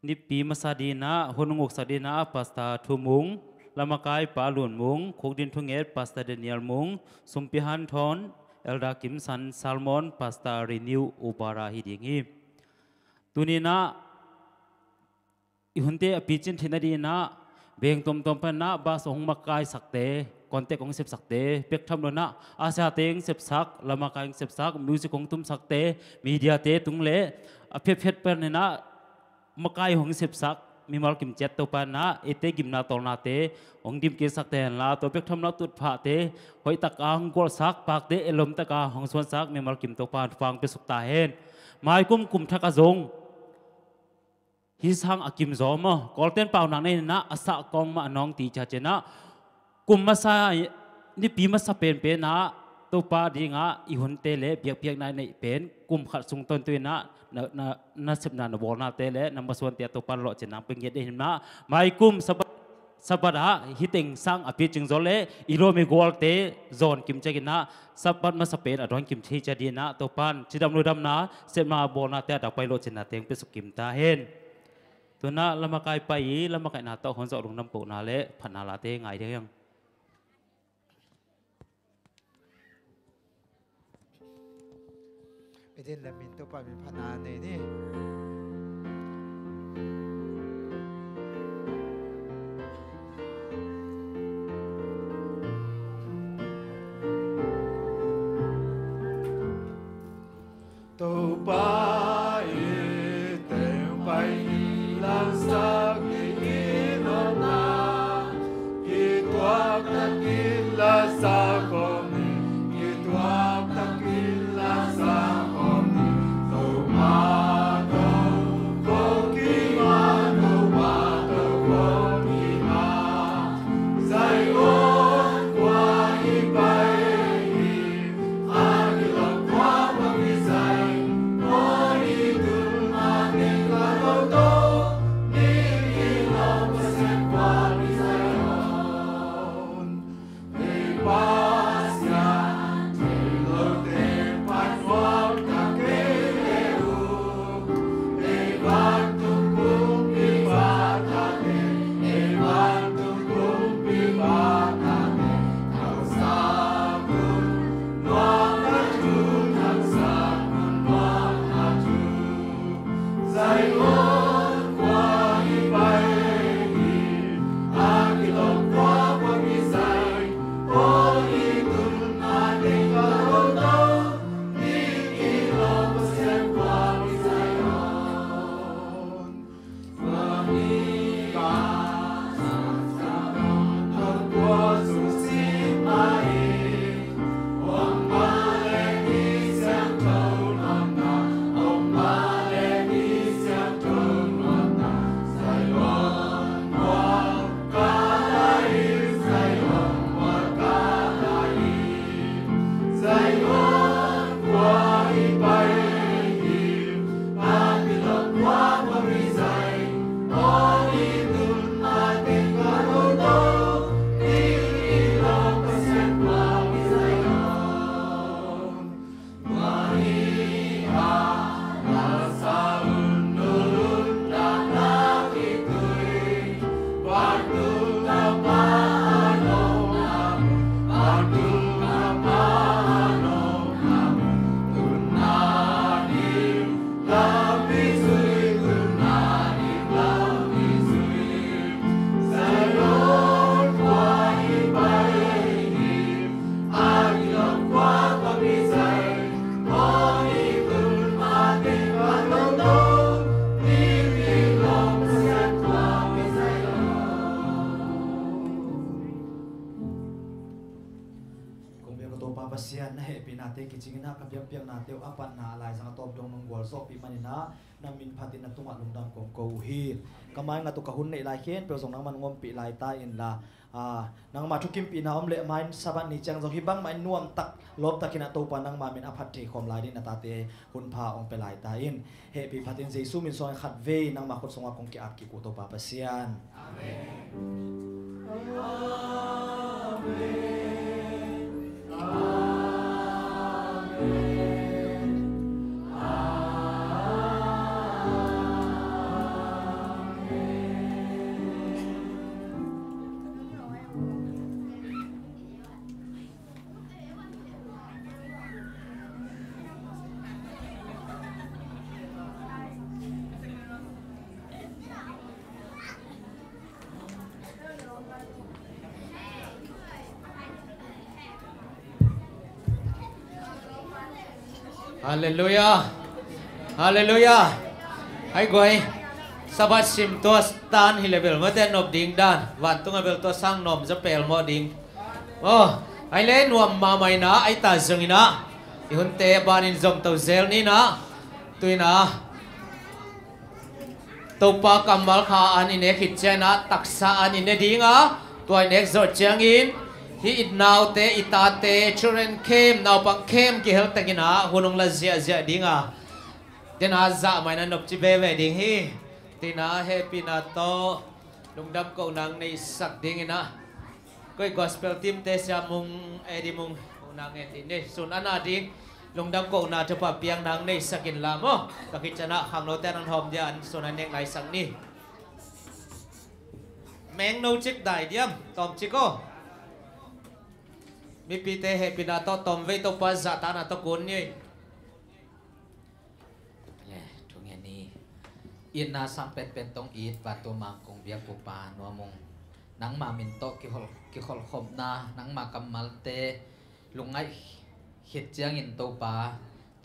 Nipi masa dingin ah hun hong uksak dingin ah Pastor Thu Mung, lamakaih pa Lun Mung, khukdin thunget Pastor Daniel Mung, sumpi hanthawn Elder Kim San Salmon, Pastor Renew Ubara hi ding hi. Tuni in ah i hunte a picin theihna dingin ah veng tuamtuam pan ah bas hong makaisakte, contact hong sepsakte, pektham lo in ah, a siate hong sepsak, lamakaih hong sepsak, music hong tumsakte, media te tung le a phiatphiat pan in ah makaih hong sepsak mimal kim ciat Topa in ah eite gimna tawlnate hong dim kiksak ta hen la, tua pektham lo tutphahte hoih tak a hong gualsak, pakte elom tak a hong suansak mimal kim Topa in thupha hong piasuk ta hen. Mai kum kum thak ah zong hih sang a kim zaw maw, Kawlten pau nak nei in ah a sah kawng mah a nawng ti ciat ciangin ah, kum masa, Nipi masa penpen ah Topa dingin ah i hunte le biakpiakna i neih pen kum khat sung tawntung in ah na, na, na sepna na bawlnate le na masuante ah Topa in lawhcianna hong pia ngiat ding hi in ah, mai kum Sabbath Sabbath ah hih teng sang a picing zaw le i lawm i gualte zawn kim ciat in ah, Sabbath masa pen a dawn kim thei ciat dingin ah Topa in cidam ludamna, sepna bawlnate ah dahpai lawhcianna te hong piasuk kim ta hen. Tu-in ah lamakaih pa i lamakaihna tawh hong zawh lungdam kohna le phatna late ngai ding hi hang. Eden le min Topa min phatna nei ni. Topa i teng pai i lamsak i, i nopna kituak takin la sa kawm ni, kituak takin la sa kawm ni. Topa, to Kong biak Topa Pasian, na hehpihnate kicingin ah ka biakpiaknate uh a patna a laizang a tawp dong nong gualzawhpih manin ah na min phatin na tungah lungdam kong ko uh hi. Ka maingat uh ka hun neih lai khempeuh zong nangman hong ompih lai ta inla, ah, nangma thukimpihna om leh mai-in Sabbath ni ciang zong hih bangmah in nuamtak lawptakin ah Topa nangma min a phat thei khawm lai dingin na tate hunpha hong pia lai ta in. Hehpih phatin Jesu min suangin khatvei nangma khut sungah kong ki-ap kik uh Topa Pasian. Amen. Halleluiah. Halleluiah. Hai guai. Sabbath sim tua tan hi le bel mate nop ding dan vantung a bel tua sang nuam zaw pelmawh ding. Oh, ai le nuam mahmah inah, ai ta zong inah i hunte banin zom to zel ni inah. Tu inah Topa kammal kha an i nek khit ciangin ah taksa an i ne ding a, tua i nek zawh ciangin hih i naute, i tate, children camp, naupang camp kihel takin ah hun hong la ziahziah ding a, tena zah mah inah nopci veve ding hi. Tina hehpihna tawh lungdam kohna hong neisak dingin ah koi gospel team te Sia Mung, Eddie Mung, kohna ngen ding ni. Sun a na ding lungdam kohna thupha piakna hong neisak inla maw. Tua khit ciangin ah khangnote an hawm dia an sun a nek naisak ni. Mengno cik dai diam, tawm cik aw. Mipite hehpihna tawh tawmvei Topa zahtakna tawh kun ni. Le, thu ngen ni. Itna sang penpen tong it, vantung mang kong biak Topa nuam ung. Nangma min tawh kihol, kikholhkhopna, nangma kammalte lungngaih khit ciangin Topa